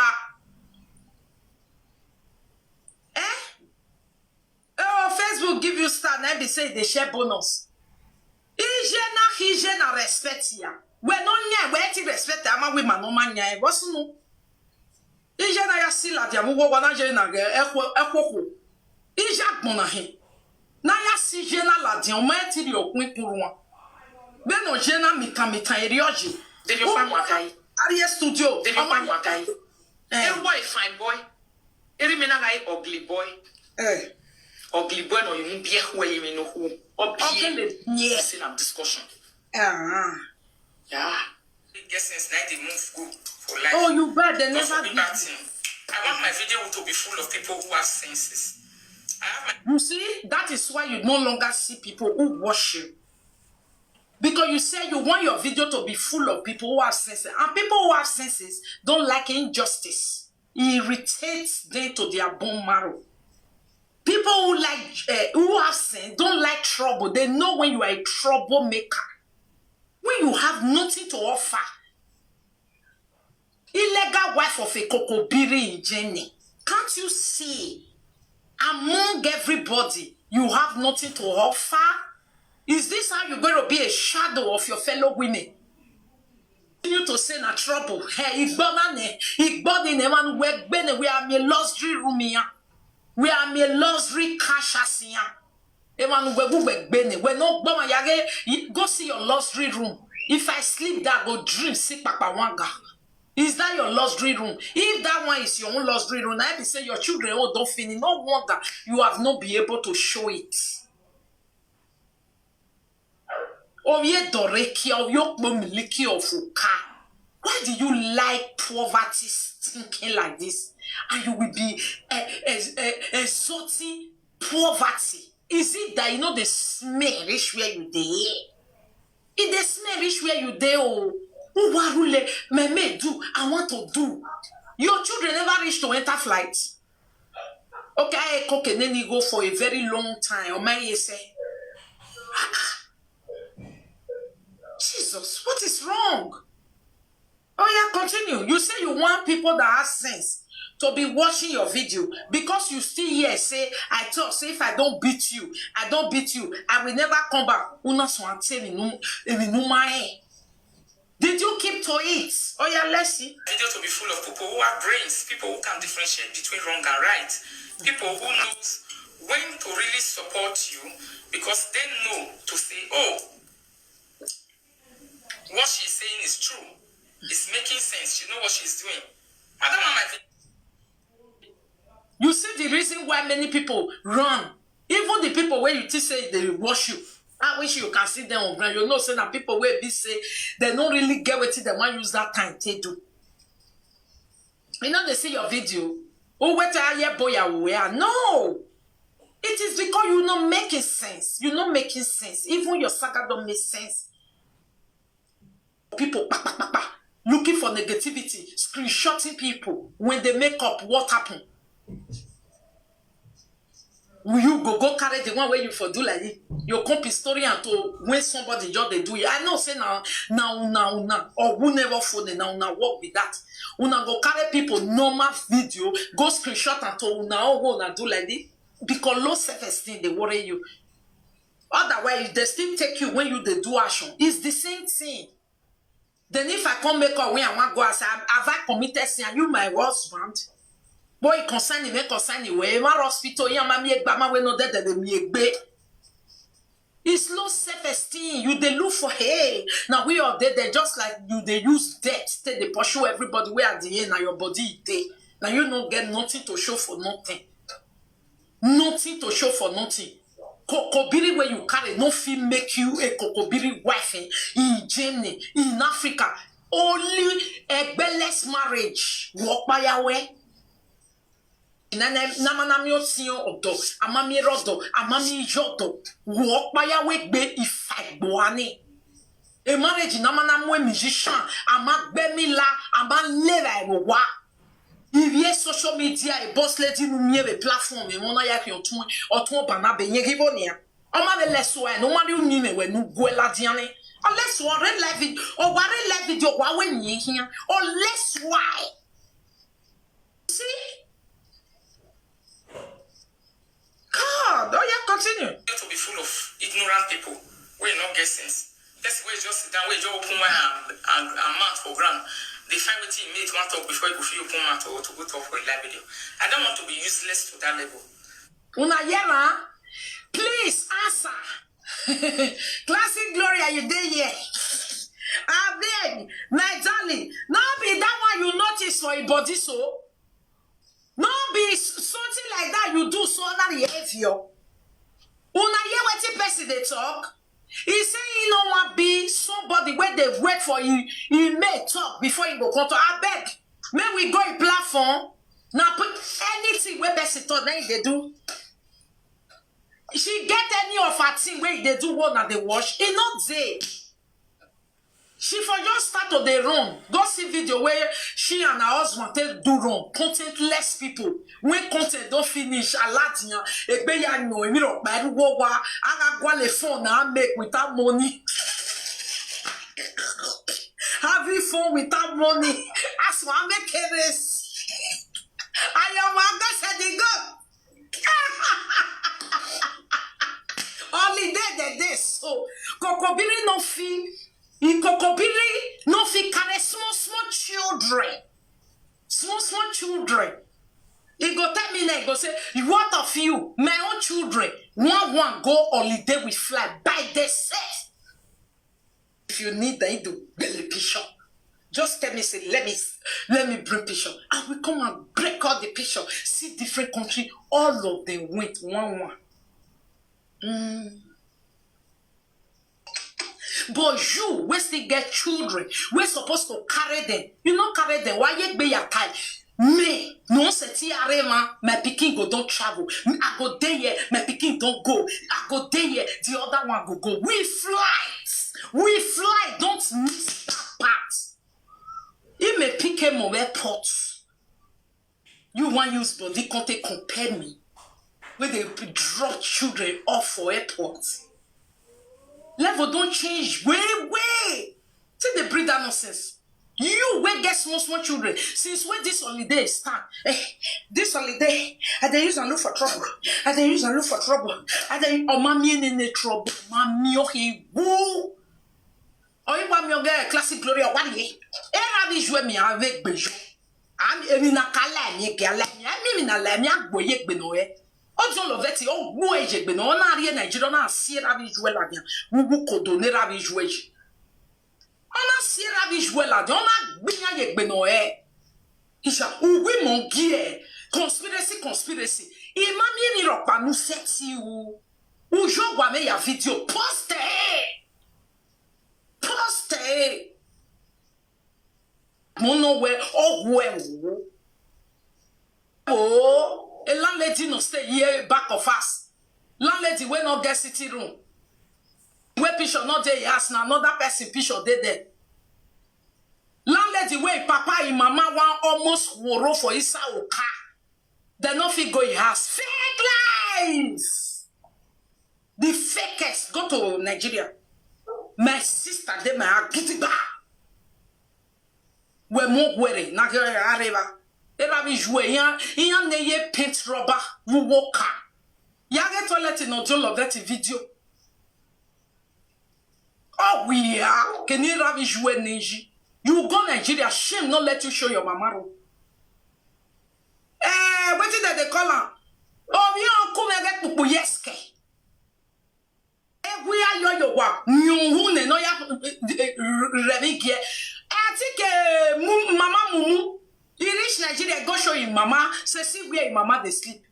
Eh? Oh, Facebook give you star, na be say they share bonus. Ije na, ije na respect ya. We no nya, we ti respect ama we ma no ma nya. What's no? Ije na ya sila dia mu wo wa na je na ge ekwo ekwo ko. Ije agbon na he. Na ya si je na la dia o ma ti ri okun ikuru wan. Be no je na mita mita eri oji. Did you find Wakai? Arie studio. Did you find Wakai? Eh. Hey, boy, fine boy. Eri me na guy ugly boy. Eh. Ugly boy no you be who you know who. Ugly. Yes. In a discussion. Ah. Yeah. Get sense, now they move go for life. Oh, you bad. They never be that thing. I want my video to be full of people who have senses. I have my You see, that is why you no longer see people who watch you. Because you say you want your video to be full of people who have senses. And people who have senses don't like injustice. It irritates them to their bone marrow. People who like uh, who have sense don't like trouble. They know when you are a troublemaker. When you have nothing to offer. Illegal wife of a Kokobiri in Jenny. Can't you see? Among everybody, you have nothing to offer. Is this how you're going to be a shadow of your fellow women? Continue to say na trouble. Hey, igbona ne, igboni ne man we gbene we are me luxury room here. We are me luxury cash as here. Emmanuel Gbegbe ni we no gbọmọ yare. Go see your luxury room. If I sleep there, I go dream see Papa Wanga. Is that your luxury room? If that one is your own luxury room, I be say your children oh don't finish. No wonder you have not been able to show it. Oye Dorekia, Oyokbo Miliki of Uka. Why do you like poverty stinking like this? And you will be uh, uh, uh, exalting poverty. Is it that you know the smell reach where you dey? It dey smell reach where you dey oh. Uwarule, meme do, I want to do. Your children never reach to enter flight. Okay, I cook and then you go for a very long time. Oh my, you say, Jesus, what is wrong? You say you want people that have sense to be watching your video because you still here say, "I talk say if I don't beat you, I don't beat you, I will never come back." Una so ante mi nu, emi nu ma e. Did you keep to it? Oh yeah, let's see. Video to be full of people who have brains, people who can differentiate between wrong and right, people who knows when to really support you because they know to say, "Oh, what she's saying is true. It's making sense. She know what she's doing." Another one might be You see the reason why many people run. Even the people where you think say they watch you. I wish you can see them on ground. You know, say that people where be say they don't really get what they want use that time to do. You know, they see your video. Oh, what are you boy aware? No. It is because you're not making sense. You're not making sense. Even your saga don't make sense. People pa, pa, pa, pa, looking for negativity, screenshotting people when they make up what happened. Will you go go carry the one where you for do like it? You come story and to when somebody just they do it. I know say now, now, now, now, or who never phone it, now, now, what with that? Una go carry people normal video, go screenshot and to una all go una do like this because low self-esteem they worry you. Otherwise, they still take you when you they do action. It's the same thing. Then if I come make up when I want go as I have I committed sin, and you my husband? Boy, concern me, concern me. Where my hospital, yeah, my me gba my way no dead, they me gbe. It's low self-esteem. You they look for hey. Now we are dead, they just like you, they use debt, stay they pursue everybody where at the end, now your body day. Now you don't get nothing to show for nothing. Nothing to show for nothing. Kokobiri where you carry no fit make you a kokobiri wife eh, in Germany, in Africa. Only a beless marriage. Walk by your way. Namanami otiyan odo, amami rodo, amami yodo. Walk by your way be if I boani. A marriage in Amanamu a musician, ama gbemila, ama lera ewa. If ye social media, a boss lady no me a platform, a mona yak your tune, or tune bana be ye givonia. Or mother less why, no matter you mean when you go la diane. Unless you are real life, or what real life video, what when ye here, or less why. See? God, oh yeah, continue. To be full of ignorant people who no get sense. Person wey just sit down, wey just open mouth and, and, and mouth for ground. They find wetin he made one talk before he go fit open mouth or to go talk for a live video. I don't want to be useless to that level. Una hear am? Please answer. Classic Gloria, you dey here? Abeg, my darling, no be that one you notice for your body so? No be something like that you do so that behavior. Una hear wetin person dey talk? He say he no wan be somebody wey dey wait for him, him may talk before he go come talk. Abeg, make we go in platform. Na anything wey person talk, na him dey do. She get any of her thing wey e dey do wey una dey watch? E no dey. She for just start to dey run. Go see video where she and her husband take do run. Contentless people. When content don finish, alatiyan, egbeyanyo, emirokpa, eruwowa, agagwale phone na make without money. Having fun without money. As one make it is. I am a go. Holiday the day so. Kokobiri no fit. Kokobiri no fit carry small small children. Small small children. He go tell me now, he go say, what of you? My own children. One one go holiday with fly by themselves. If you need them, do belly picture. Just tell me, say, let me let me bring picture. I will come and break all the picture. See different country, all of them went one one. Mm. But you, we still get children. We're supposed to carry them. You not carry them. Why you be your time? Me, no se ti arema, my pikin go don travel. I go there here, my pikin don go. I go there here, the other one go go. We fly, we fly. Don't miss that part. He may pick him on airport. You want use body come take compare me when they drop children off for airport. Level don't change. Way way. Till they bring that nonsense. You wey get small small children, since when this holiday start? Eh, this holiday, I dey use am look for trouble. I dey use am look for trouble. I dey, oh, mommy, in trouble. Mommy, oh, he woo. Oh, you want me, okay, classic Gloria, what ye? Eh, ravi joué mi avec bejo. Am, emi na kala mi, kala mi, ami mi na la mi, agbo ye gbe no e. Ojo lo veti, o gbo e je gbe no, na ri Nigeria, na si ravi joué la bien. Wu wu kodo ne ravi joué je. Ona si ravi joué la, ona gbinya ye gbe no e. Isha, uwi mongi e. Conspiracy, conspiracy. Imami ni ropa nu seti u. Ujo wa me ya video, post e. Post e. Mo no we, oh, we, oh. Oh, a landlady no stay here back of us. Landlady wey no get sitting room. Wey picture no dey house, na another person picture dey there. Landlady wey papa and mama wan almost woro for inside oka. Dem no fit go im house. Fake lies. The fakest go to Nigeria. My sister dey my heart gidigba. We mo were na areva. Era bi jue yan yan ne ye paint rubber. Wu woka. Ya get toilet no do love that video. Oh, we are. Can you ravi jue ninji? You go Nigeria, shame not let you show your mama room. Eh, wetin dem dey call am? Oh, you come and get pupu yeske. Eh, we are your your wa. You who ne no ya remi ge. I think eh, mu- mama mumu. He reach Nigeria, go show him mama. Say see where him mama dey sleep.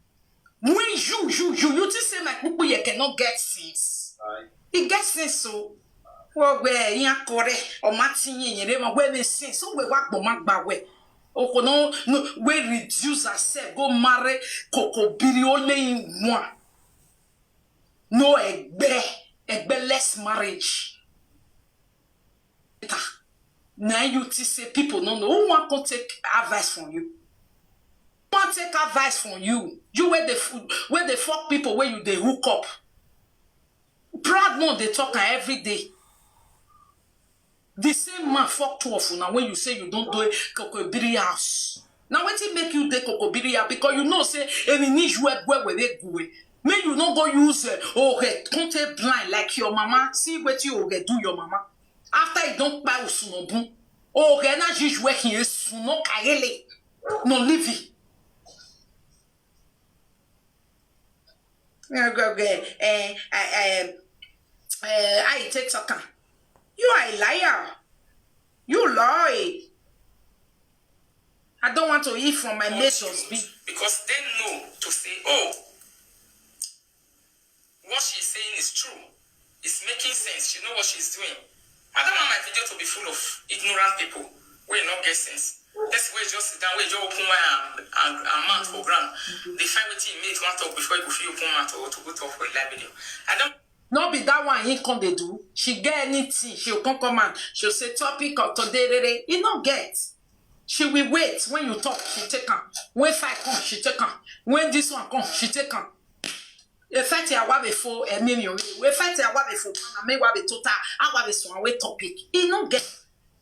When you you you you think say my pupu ye cannot get sense. He get sense so. Well, where he kore or Martin ye ma where we sense so we wa gboma gba we. Oko no no we reduce ourselves go marry kokobiri only in one. No egbe egbe less marriage. Now you think say people no know who want to take advice from you. Who want take advice from you? You where the where the fuck people where you they hook up. Proud one they talk am every day. The same man fuck two of una when you say you don't do it kokobiri house. Now wetin make you dey kokobiri house because you know say any need you egbe where they go. May you not go use uh, oh head come take blind like your mama. See what you oh do your mama. After you don't buy usunobun. Oh head na you where he is no kayele. No living. Eh, go- go- eh, I, I, eh, I take talk am. You are a liar. You lie. I don't want to eat from my mate husband. Because they know to say, oh, what she's saying is true. It's making sense. She know what she's doing. I don't want my video to be full of ignorant people who not get sense. That's where just sit down, where just open my and, and, and mouth for ground. They find what he made one talk before you feel open mouth or to go talk for a live video. I don't No be that one he come dey do. She get anything, she come come and she'll say topic of today. Rere. He no get. She will wait when you talk, she take am. When fight come, she take am. When this one come, she take am. E fati awa be fo emi mi o. E fati awa be fo na me wa be total. Awa be so we topic. He no get.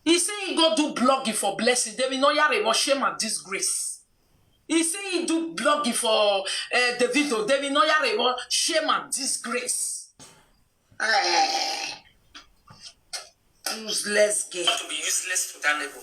He say he go do blogging for blessing. They will not yare for shame and disgrace. He say he do blogging for uh, Davido. They will not yare for shame and disgrace. Eh, useless girl. To be useless to that level.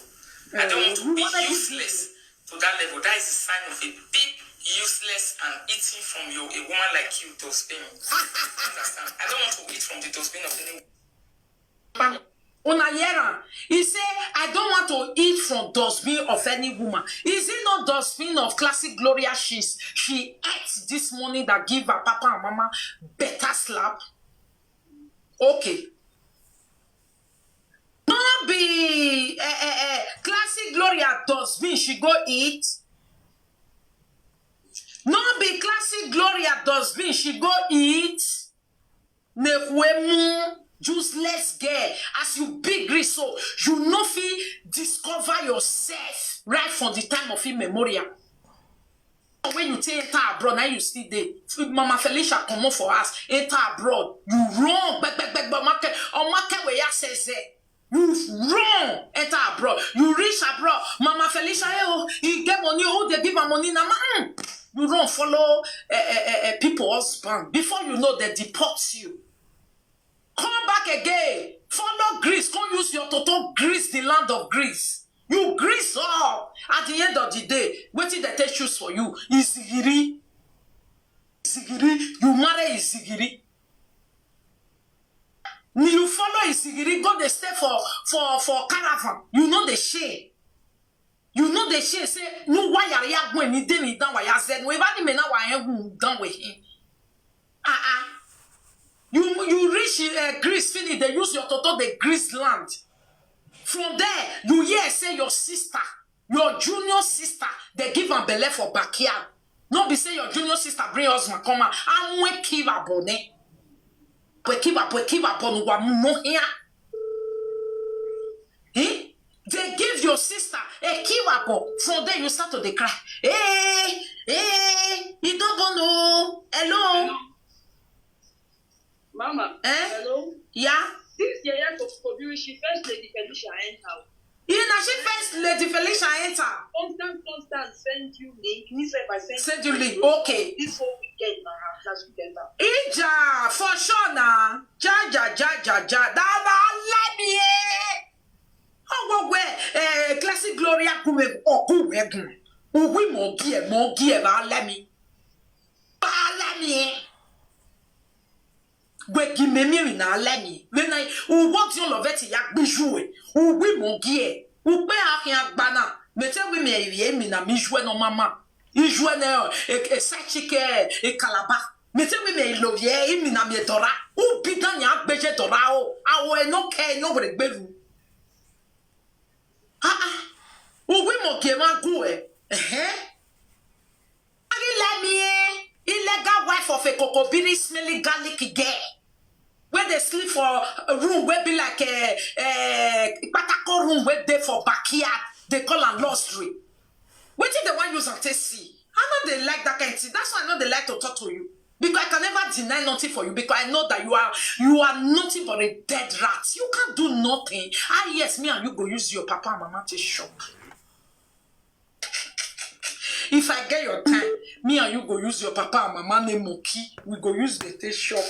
I don't want to be useless to that level. That is a sign of a big useless and eating from your a woman like you does pain. Understand? I don't want to eat from the dustbin of any Una hear am? He say, I don't want to eat from dustbin of any woman. Is it not dustbin of classic Gloria she's, she ate this morning that give her papa and mama better slap? Okay. No be eh, eh, eh, classic Gloria dustbin she go eat. No be classic Gloria dustbin she go eat. Nehuemu, useless girl. As you big reach so, you no fit discover yourself right from the time of him memorial. When you take enter abroad, now you still dey. Mama Felicia comot for house, enter abroad. You wrong. Beg, beg, beg, beg, market, or market where you say, say. You run enter abroad. You reach abroad. Mama Felicia, eh, oh, he get money. Oh, they give her money. Now, mm, you run follow uh, uh, uh, people husband. Before you know, they deport you. Come back again. Follow Greece. Come use your toto Greece, the land of Greece. You Greece all. At the end of the day, wetin dem take choose for you? Izigiri. Izigiri. You marry Izigiri. You follow Izigiri, go dey stay for for for caravan. You no dey shame. You no dey shame say no wayari agbo ni dey ni dan waya ze no eba ni me na wa en gun dan we hin. Ah ah. You you reach uh, Greece finish, they use your toto the Greece land. From there, you hear say your sister, your junior sister, they give am belle for backyard. No be say your junior sister bring husband come out. I'm waking up on it. Waking up, waking up on what no here. Eh? They give your sister a kiwabo. From there you start to dey cry. Hey, hey, you don't go no. Hello. Mama. Eh? Hello. Yeah. This yeye Kobiri, she first lady Felicia enter. You know she first lady Felicia enter. Constant, constant. Send you link. Me sef I send. Send you link. Okay. This whole weekend na her class weekend. Ija for sure na. Ja ja ja ja ja. That na let me. Oh go where? Eh, classic Gloria kume oku wegun. Uwi mo gie mo gie ba let me. Ba let me. Gwegi memi na lemi. When I, u what you love it ya gbijue. U wi mo gie. U pe akin agbana. Me te wi me ye mi na mi jue no mama. Ijue ne e e sachike e kalaba. Me te wi me love ye mi na mi dora. U bidan ya gbeje dora o. Awo e no ke no gberu. Ah ah. U wi mo gie ma gu e. Eh. Let me illegal wife of a Kokobiri smelly garlic girl. Where they sleep for a room where be like a, a patako room where they for backyard. They call am luxury. Wetin they want use and take see? I know they like that kind of thing. That's why I know they like to talk to you. Because I can never deny nothing for you. Because I know that you are you are nothing but a dead rat. You can't do nothing. Ah yes, me and you go use your papa and mama to shop. If I get your time, me and you go use your papa and mama name monkey. We go use the take shop.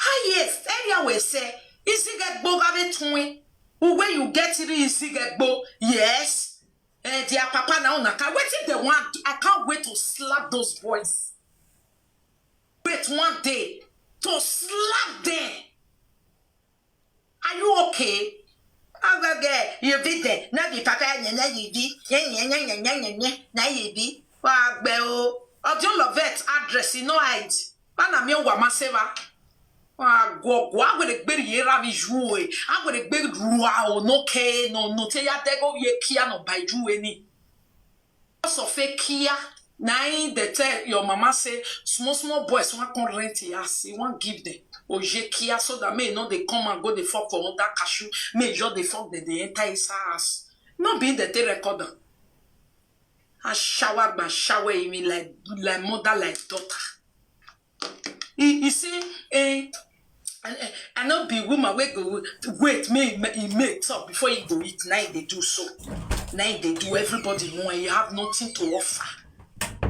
Ah yes, area we say, is it get boga between? Where you get it, is it get bo? Yes. Eh, their papa now na can wetin they want. I can't wait to slap those boys. Wait one day to slap them. Are you okay? Agage, you be there. Not the papa, you know, you be. Yeah, yeah, yeah, yeah, yeah, yeah, yeah. Now you be. Wagbe o. Ojo Lovett address, you know, hide. Mana mi wa maseva. Wa go go. I will be here, I be you. I will be ruao. No ke, no, no. Te ya tego ye kia no by you any. Because of a kia. Na im dey tell your mama say small small boys wan come rent im house, e wan give dem oje kia so that make e no dey come and go dey fuck for under cashew, make e just dey fuck dem dey enter inside house. No be im dey take record am. Ashawo agba ashawo emi like like mother like daughter. E e say eh I, I no be woman wey go wait make e ma- e make talk before e go eat. Na e dey do so. Na e dey do. Everybody know and you have nothing to offer.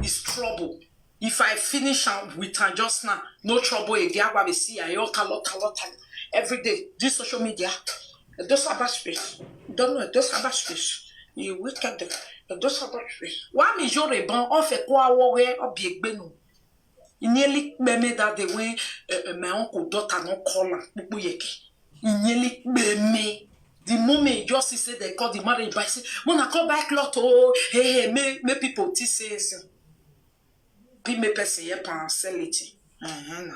It's trouble. If I finish am with am just now, no trouble again. Agba be see I all kalo kalo kalo every day. This social media, those about space. Don't know those about space. You wicked. Those about space. Why me jore ban off a kwa wo we obi egbenu. E nearly kpe me that day when uh, uh, my uncle daughter no call am. Pupu yeke. E nearly kpe me. The moment you just see say they call the marriage by say, "Mona come buy cloth oh, hey hey, make make people think say say, be make person help am sell it." Uh-huh, na.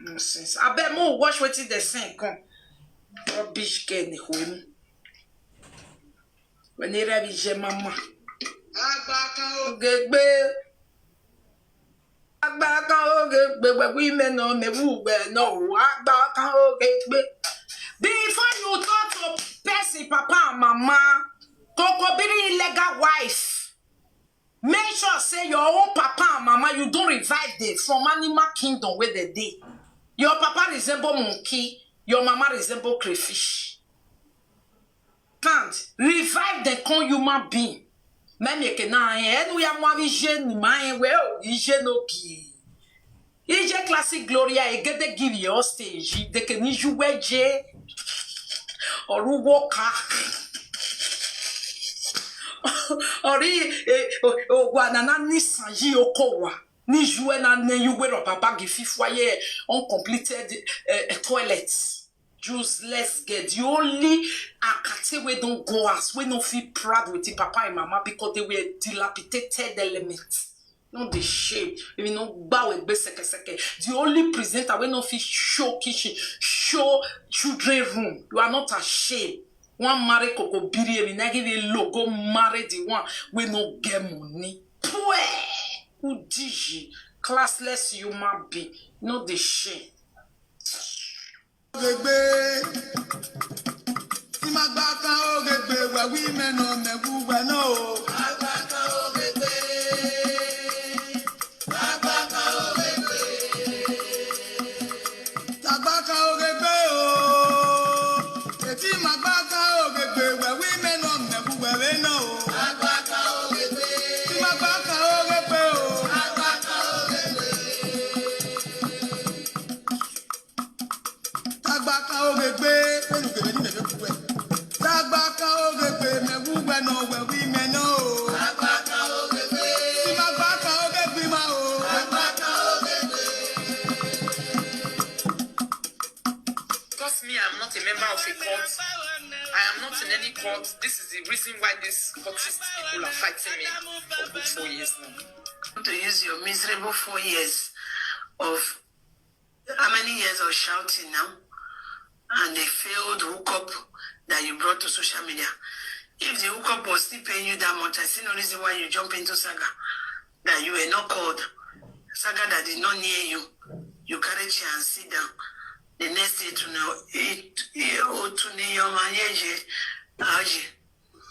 Nonsense. Abeg, mo watch wetin they send come. Rubbish girl ni home. When they ready, je mama. Agba kan ogegbe. Agba kan ogegbe we women no me wu we no. Agba kan ogegbe. Before you talk to person, papa and mama, Kokobiri illegal wife. Make sure say your own papa and mama, you don revive them from animal kingdom wey dem dey. Your papa resemble monkey, your mama resemble crayfish. Can't revive the con human being. Memeke na enu ya mwa vije ni ma en we o ije no bi. Ije classic Gloria egede give your stage. They can issue weje or worker. Ori ogwa na na nisan yi okowa. Ni juwe na ne yuwe ro baba gi fifwa ye uncompleted eh, eh, toilet. Useless girl. The only akate wey don go house wey no fit proud with him papa and mama because they were dilapidated elements. No dey shame. If you no gba we gbe sekeseke. The only presenter wey no fit show kitchen, show children room. You are not ashamed. One marry kokobiri, if you na give a logo, marry the one wey no get money. Pue! Udiji, classless human being. No dey shame. Gbegbe. Tí máa gbá kan ó gbegbe, wẹ̀ wí mẹ́nà mẹ́kú wẹ̀ náà o. Máa gbá kan ó gbegbe. Máa gbá kan ó gbegbe. Tàgbá kan ó gbegbe o. Ètí máa gbá kan ó gbegbe, wẹ̀ wí mẹ́nà mẹ́kú wẹ̀ wé náà o. Máa gbá kan ó gbegbe. Tí máa gbá kan ó gbegbe o. Máa gbá kan ó gbegbe. Tagbaka ogegbe, enugebe ni mebe kuwe. Tagbaka ogegbe, me wuwe no we wi me no. Tagbaka ogegbe. Si magbaka ogegbe ma o. Tagbaka ogegbe. Because me, I'm not a member of a cult. I am not in any cult. This is the reason why these cultist people are fighting me for good four years now. To use your miserable four years of how many years of shouting now and the failed hookup that you brought to social media. If the hookup was still paying you that much, I see no reason why you jump into saga that you were not called. Saga that did not near you. You carry chair and sit down. The next day to know it to your man,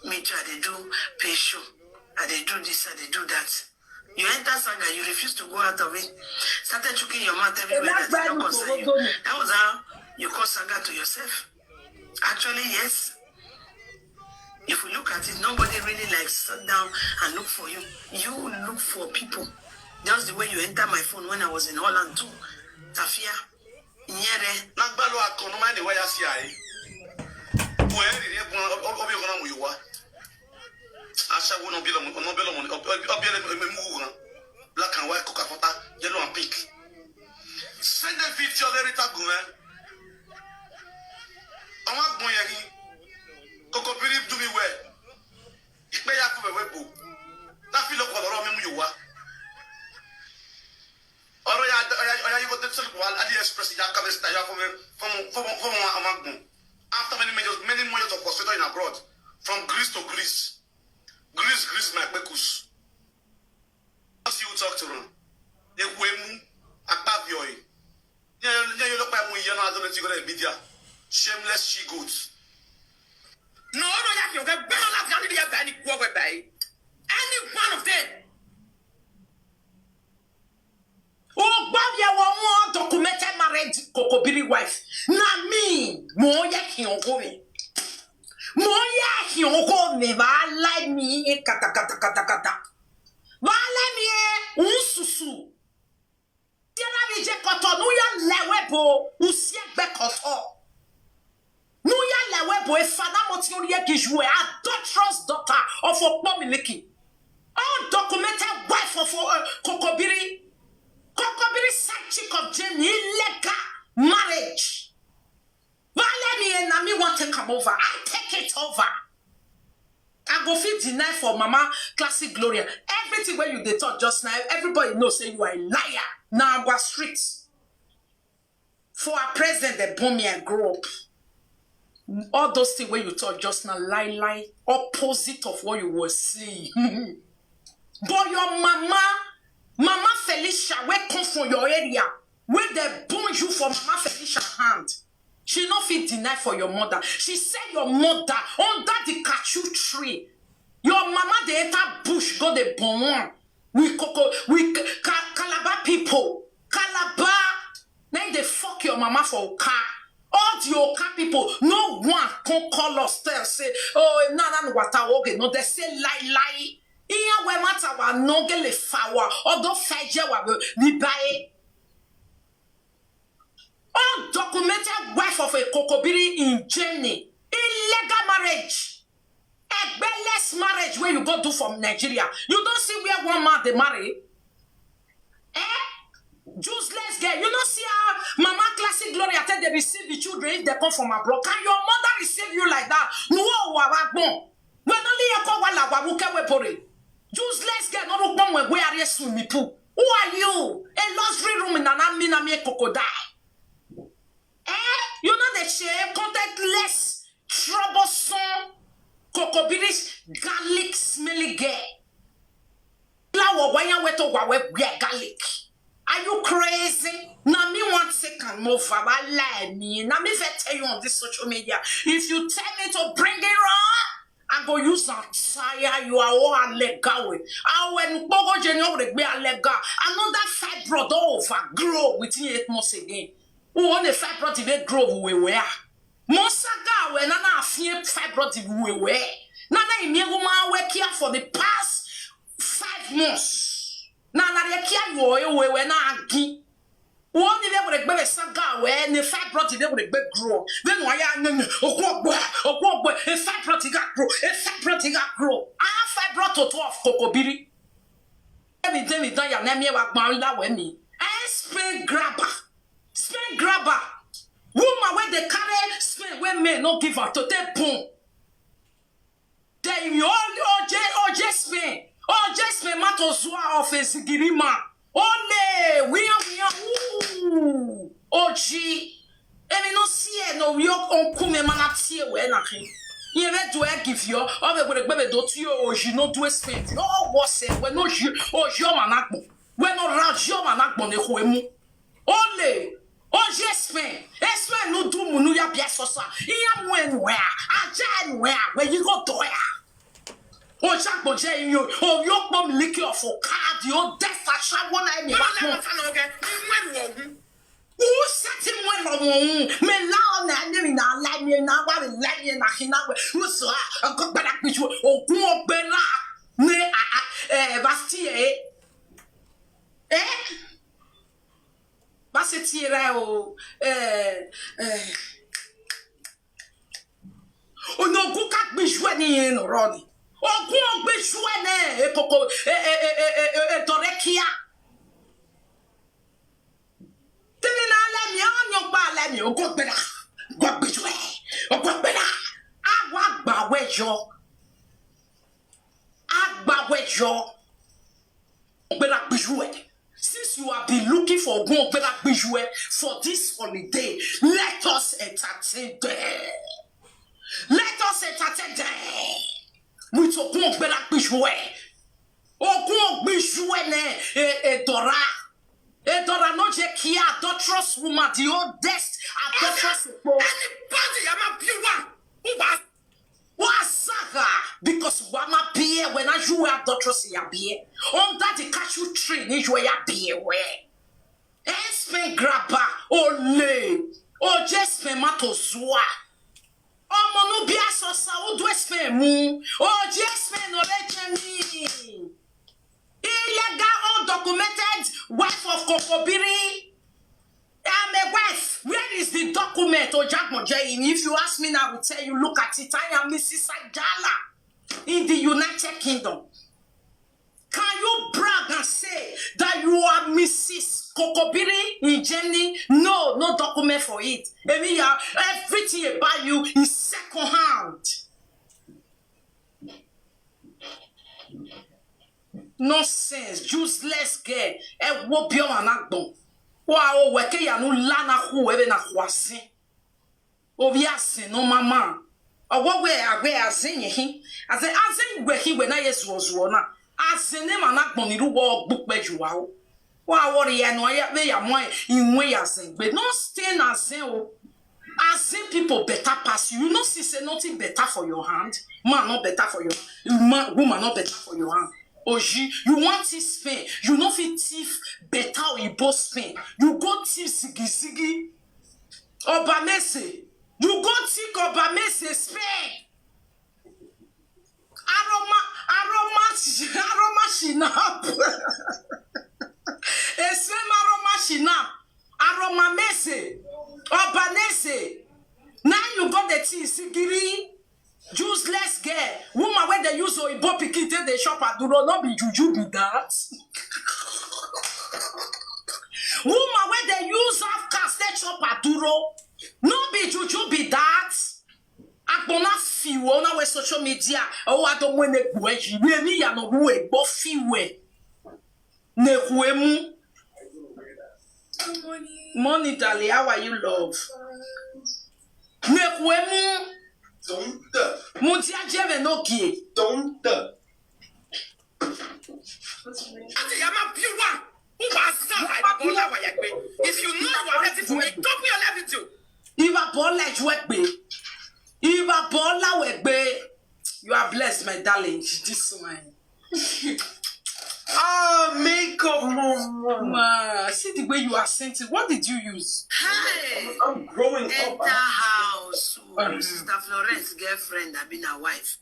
me too, I dey do pay show. I dey do this, I dey do that. You enter saga, you refuse to go out of it. Started choking your mouth everywhere that is not concern you. That was how you cause saga to yourself. Actually, yes. If we look at it, nobody really like sit down and look for you. You look for people. Just the way you enter my phone when I was in Holland too. Tafia. Nyere. Nagbalo akọnuma ni waya si ayi. Buhari ni egun obi ọkọ náà mú yìí wá. Aṣáwó náà bí lọ́mọ, náà bí lọ́mọ, ọbí ẹlẹ́mú wù kan. Black and white, Coca Fanta, yellow and pink. Send the video very tagun, eh? Ọmọ agbọn yẹn ni. Koko biri do me well. Ìpè ya fún bẹ̀wẹ̀ bò. Láfi lọ́kọ̀ lọ́rọ̀ mímú yòó wá. Ọ̀rọ̀ ya, ọ̀rọ̀ ya, ọ̀rọ̀ ya yìí kò tẹ́ sọ́lùkù wá AliExpress ya kàwé síta ya fún mi, fún mi, fún mi, fún mi, ọmọ agbọn. After many years, many more years of frustration in abroad, from Greece to Greece. Greece, Greece, my pekus. Don't you talk to them. They will move. Akpavio. Yeah, yeah, you look like Muyana, I don't know if you gonna be there. Shameless she goats. No, no, yeah, you can better not gonna be a bad go away by any one of them. Ogbayewo, one documented marriage kokobiri wife. Na me, mo ye ki ogo mi. Mo ye ki ogo mi, ba lie me, kata, kata, kata, kata. Ba lie me, eh, unsusu. Tiara mi je koto, nu ya lewe bo, usie gbe koto. Nu ya lewe bo, e fana mo ti ori e ki ju e, adulterous daughter of Opomiliki. Undocumented wife of uh, Kokobiri. Kokobiri side chick of Jamie, illegal marriage. But let me and me want take come over. I take it over. I go fit deny for Mama Classic Gloria. Everything where you dey talk just now, everybody know say you are a liar. Now I go street. For our present, they born me and grow up. All those things where you talk just now, lie, lie, opposite of what you were saying. But your mama, Mama Felicia, where come from your area, where they born you for Mama Felicia hand. She no fit deny for your mother. She said your mother under the cashew tree. Your mama dey enter bush go dey born one with coco with Ca- Calabar people. Calabar, na im dey fuck your mama for Oka. All the Oka people, no one come call us tell say, oh, na na wata oge no dey say lie lie. Iya we mata wa no gele fawa odo feje wa ni bae. Undocumented wife of a Kokobiri in Germany. Illegal marriage. Egberless marriage where you go do from Nigeria. You don't see where one man they marry. Eh? Useless girl. You don't see how Mama Classic Gloria tell they receive the children if they come from abroad. Can your mother receive you like that? No, wa wa gbon. When only you call wala wa wuke we bore. Useless girl. No look one way are swimming pool. Who are you? A luxury room in an army na me crocodile. Eh? You know the shame, contactless, troublesome, Kokobirish, garlic smelly girl. Flower wanya weto wawe garlic. Are you crazy? Na me want second move for lie me. Na me fit tell you on this social media. If you tell me to bring it on, I go use and tire you are all alegawe. Awe nukpogo jenyo regbe alega. Another fibroid overgrow within eight months again. Who want a fibroid to grow we were? Mosaga we na na afie fibroid we were. Na na imiegu ma we care for the past five months. Na na de kia yo e we we na agi. Wo ni de we gbe saga we ni fibroid de we gbe grow. Then why ya nene okwo gbo okwo gbo e fibroid ga grow e fibroid ga grow. A fibroid to to of Kokobiri. Emi de mi dan ya na mi wa gban la we mi. E spin grabber. Spin grabber. Woman wey dey carry spin wey men no give her to take boom. Then you all oje oje spin oje spin mato zua of a zigirima. Ole wia wia ooh oji. Emi no see e no yo onkume mana tie we na hin. Ye be do e give yo o be gbere gbere do ti o oji no do e spin. No wo se we no ji oji o mana gbon. We no ra oji o mana gbon ne ho emu. Ole oji spin e spin no do mu no ya bia sosa. Iya mu enu ya aja enu ya we yi go do ya. O ṣàgbọ̀jẹ́ iyún o yóò pọ̀ mílíkì ọ̀fọ̀ káàdì o dẹ́fà ṣáwọ́ náà ẹ̀mí wá pọ̀. Wọ́n sẹ́tí mú ẹ̀ lọ́wọ́ òun mi láwọn náà ní ìrìnà aláìní náà wà ní láìní náà kí náà wẹ̀ ń sọ ọgọ́gbẹ́rẹ́ pẹ̀lú ògùn ọgbẹ́ náà ní bá sí ẹ̀ ẹ́ bá ṣe tiẹ̀ rẹ̀ o. Ono ogun ka gbijue ni yen no roni. Ogun ogbijue ne ekoko e e e e e e dorekia. Tini na le mi o nyo pa le mi ogun gbera. Ogun gbijue. Ogun gbera. Awa gba we yo. Agba we yo. Gbera gbijue. Since you have been looking for Ogun Ogbera Gbijue for this holiday, let us entertain them. Let us entertain them with Ogun Ogbera Gbijue. Ogun Ogbijue ne e, e Dora. E Dora no je kia adulterous woman, the oldest adulterous people. Anybody am a viewer who was Wasaga, because wama beer when I you were adulterous ya beer. Under the cashew tree, ni you were ya beer where. Espen grabba, ole, oje espen mato zua. Omo no bia sosa, o do espen mu, oje espen no leche mi. Illegal undocumented wife of Kokobiri. I'm a wife. Where is the document? Ojagbonjeyin. If you ask me now, I will tell you, look at it. I am Missus Ajala in the United Kingdom. Can you brag and say that you are Missus Kokobiri in Germany? No, no document for it. Emi ya, everything about you is second hand. Nonsense, useless girl. E wo bi o ma na gbon. Wa o we ke ya nu la na hu e be na hu asin. O bi asin no mama. O wo we a we asin ye hin. Asin asin we hin we na ye zuo zuo na. Asin ne ma na gbon ni ru wo gbu pe ju wa o. Wa wo ri ya no ya be ya mo e inwe ya sin gbe. No stain asin o. As if people better pass you. You no see say nothing better for your hand. Man no better for your man, woman no better for your hand. Oji, you want thief pen, you no fit thief better oyibo pen. You go thief zigizigi. Obamese, you go thief Obamese pen. Aroma, aroma, aroma shinap. Esem aroma shinap. Aroma mese. Obanese. Now you go the tea sigiri. Useless girl. Woman wey dey use oyibo pikin take dey chop aduro, no be juju be that. Woman wey dey use half caste take chop aduro, no be juju be that. Agbona fiwo na we social media. O wa do mo ne gbo e ji. Ye ni ya no ru e gbo fiwe. Ne ku emu. Money, darling, how are you, love? Ne ku emu. Don't. Mo ti a je me no kie. Don't. Ati ya ma pure. Who was that? I don't know why you. If you know you are ready to make, drop me a live video. Iba bola ju egbe. Iba bola wegbe. You are blessed, my darling. This one. Ah, makeup, mama. Ma, see the way you are scented. What did you use? Hey! I'm growing up. Enter house. Oh, sister Florence girlfriend, I been a wife.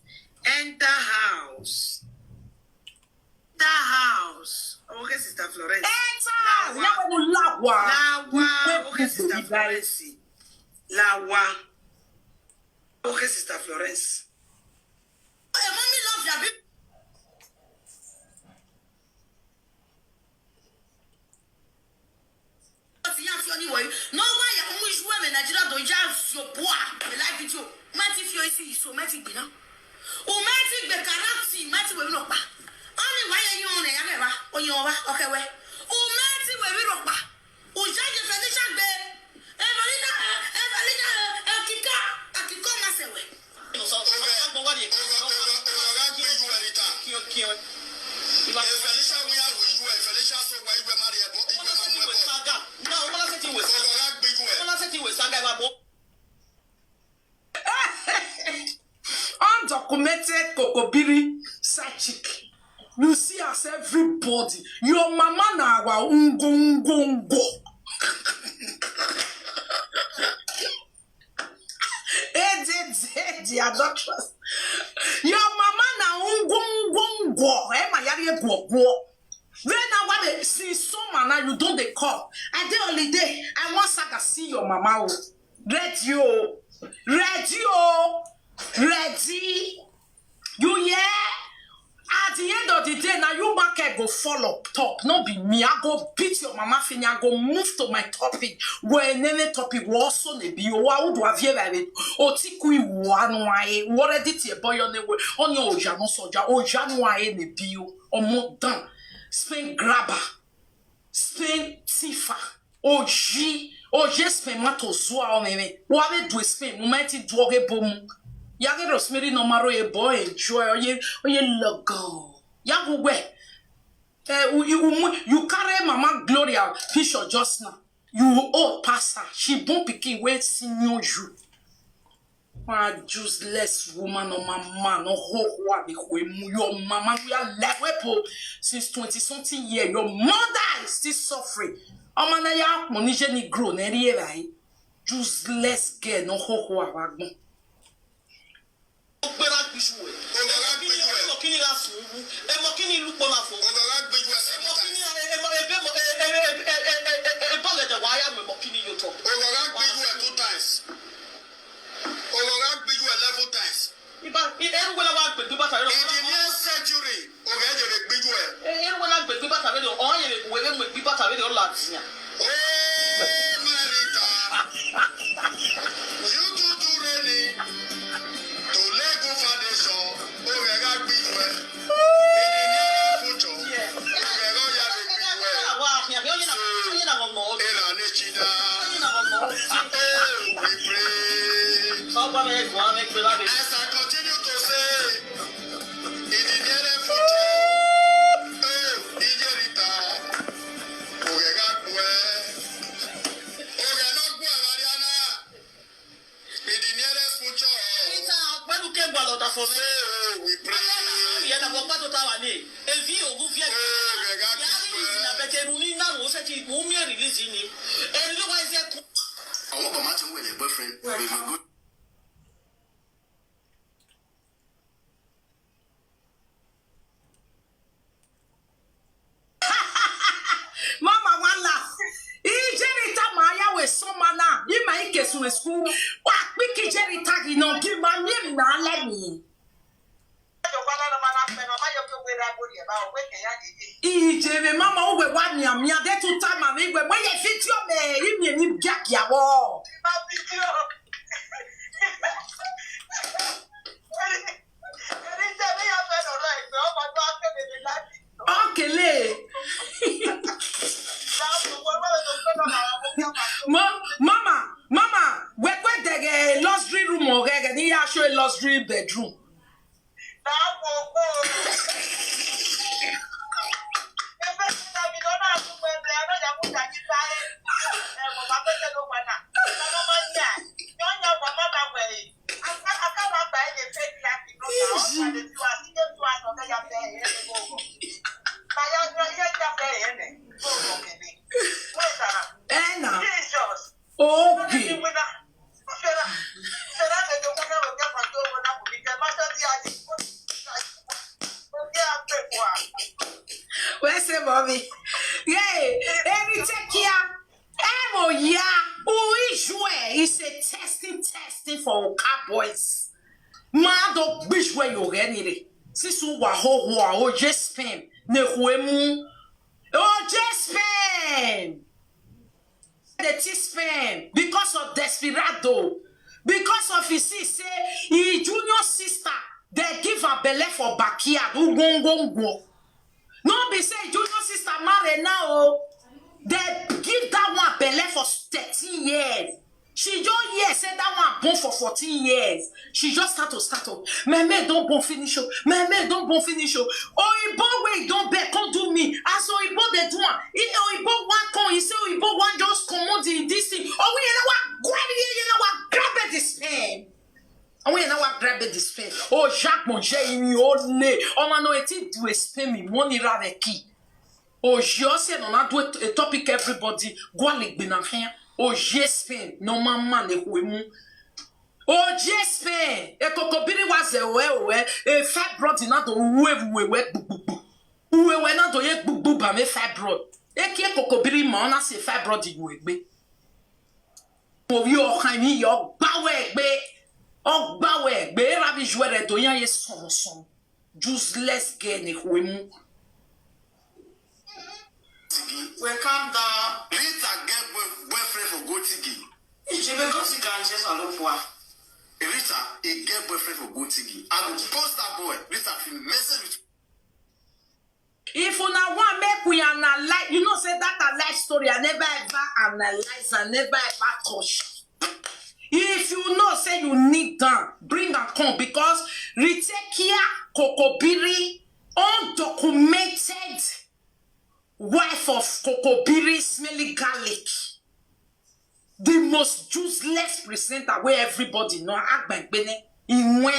Enter house. Enter house. Okay, sister Florence. Enter house. Lawa. Lawa. Okay, sister Florence. Lawa. Okay, sister Florence. Hey, mommy love you. But you have any way. No way, I'm with you, Nigeria, don't just your boy. I like it, you. Mighty if you see, so mighty be now. O mighty be karati, mighty will not back. Only why are you on the other? On your back, okay, way. O mighty will not back. O judge the furniture, be. Evelina, Evelina, Akika, Akiko, Masewe. Undocumented kokobiri side chick. You see as everybody, your mama na our ungo ungo ungo. Ede, ede, adulteress. Your mama na ungo ungo ungo. Eh, my yari egwo egwo. When I want to see some man now, you don't dey call. I dey holiday. I want saga see your mama. Oh. Ready, oh. Ready, oh. Ready. You hear? At the end of the day, now you market go fall up top. No be me. I go beat your mama fini. I go move to my topic. Where nene topic was so ne be. Wa udu avie ba be. O ti ku iwu anu aye. What did you boy on the way? On your ojano soja. Ojano aye ne be. Omo dan. Spin grabber. Spin tiffer. Oji, oje spin mato zua o meme. Wa be do spin. Mo might do oge bomu. Yage Rosemary no maro e boy enjoy. Oye, oye logo. Yagu we. Eh, you, you, you carry Mama Gloria picture just now. You old pastor. She born pikin wey senior you. One useless woman or my man or ho ho abi ho emu. Your mama we are like wepo since twenty something year. Your mother is still suffering. Ọmọ náà yà pọ̀ níṣẹ́ ní grow ní ẹ̀rí ẹ̀rá yìí. Useless girl náà ho ho àwa gbọ́n. Ogbera gbiju ẹ. Ogara gbiju ẹ. Emo kini ra suru. Emo kini lupo na fo. Ogara gbiju ẹ seven times. Emo kini ra emo ebe mo ebe ebe ebe ebe le de wa ya mo emo kini yo to. Ogara gbiju ẹ two times. Ogara gbiju ẹ eleven times. Iba eru wala wa gbe gbe bata re. In the near century, ogara je le gbiju ẹ. Eru wala gbe gbe bata re o ye le gbe gbe bata re o la tiyan. Oh, Merita. You do do ready to lego foundation. Ogara gbiju ẹ. In the near future, ogara ya le gbiju ẹ. So, era ne chida. Oh, we pray. As I continue to say, in the near future, oh, Ijerita, ogara gbiju ẹ. Ogara no gbiju ẹ, Mariana. Today, oh, we pray. Yẹn na gbogbo tó ta wà ní. Èvi ògùn fi ẹ̀. Eh, we got this, eh, na bẹ̀tẹ̀ ẹ̀rù ní náà wọ́n fẹ́ ti wọ́n mi release ni. Ẹ̀rù ló wá ẹsẹ̀ kú. Àwọn bàbá ti ń wẹ̀lẹ̀ boyfriend. We will go. Mama wan laugh. Ijerita ma ya we soma na. Ima ike su school. Wa piki jerita gi no gi ma mi na le mi. Ijere mama uwe wa mi amia de tu ta ma mi we we ye video me imi ni biaki awo. Okele. Mo- mama, mama, we kwe dege luxury room or gege ni ya show a luxury bedroom. Ena. Okay. Where's the mommy? Hey, every check here. Emo ya, uijue is a testing, testing for Oka boys. Ma do gbijue yo renire. Sisu wa ho ho a o je spam ne huemu. O je spam. The T spam because of desperado. Because of he see say he junior sister, they give her belle for backyard. Ugongongo. No be say junior sister marry now. Oh. They give that one belle for thirteen years. She just hear say that one born for fourteen years. She just start to start up. My man don born finish o. My man don born finish o. Oyibo wey don beg come do me. As oyibo dey do am, e oyibo wan come. He say oyibo wan just comot the this thing. Owo yẹn na wa gwari yẹn na wa grab the sperm. Owo yẹn na wa grab the sperm. O jagbon je imi o le. Ọmọ náà etí du sperm mi mọ́ ni ra rẹ̀ kì. Oji ose no na do a, a topic everybody go and like bina here. Oji Spain no man man e huemu. Oji Spain e kokobiri wa ze oe oe e fibroid na do uwe uwe we gbugbu. Uwe we na do ye gbugbu ba me fibroid. E ki e kokobiri ma ona se fibroid iwe gbe. Mo wi o kan mi yo gba we gbe. O gba we gbe ra bi juere do yan ye son son. Useless girl ni huemu. Well, calm down. Rita get boy, boyfriend for Gotigi. Ijebe Gotigi and Jesus Olopua. Rita, he get boyfriend for Gotigi. I go post that boy. Rita, if you message with If una want make we analyze, you know say that a life story, I never ever analyze, I never ever touch. If you know say you need am, bring am come because Ritekia Kokobiri, undocumented wife of Kokobiri, smelly garlic, the most useless presenter where everybody know Agbengbene. He went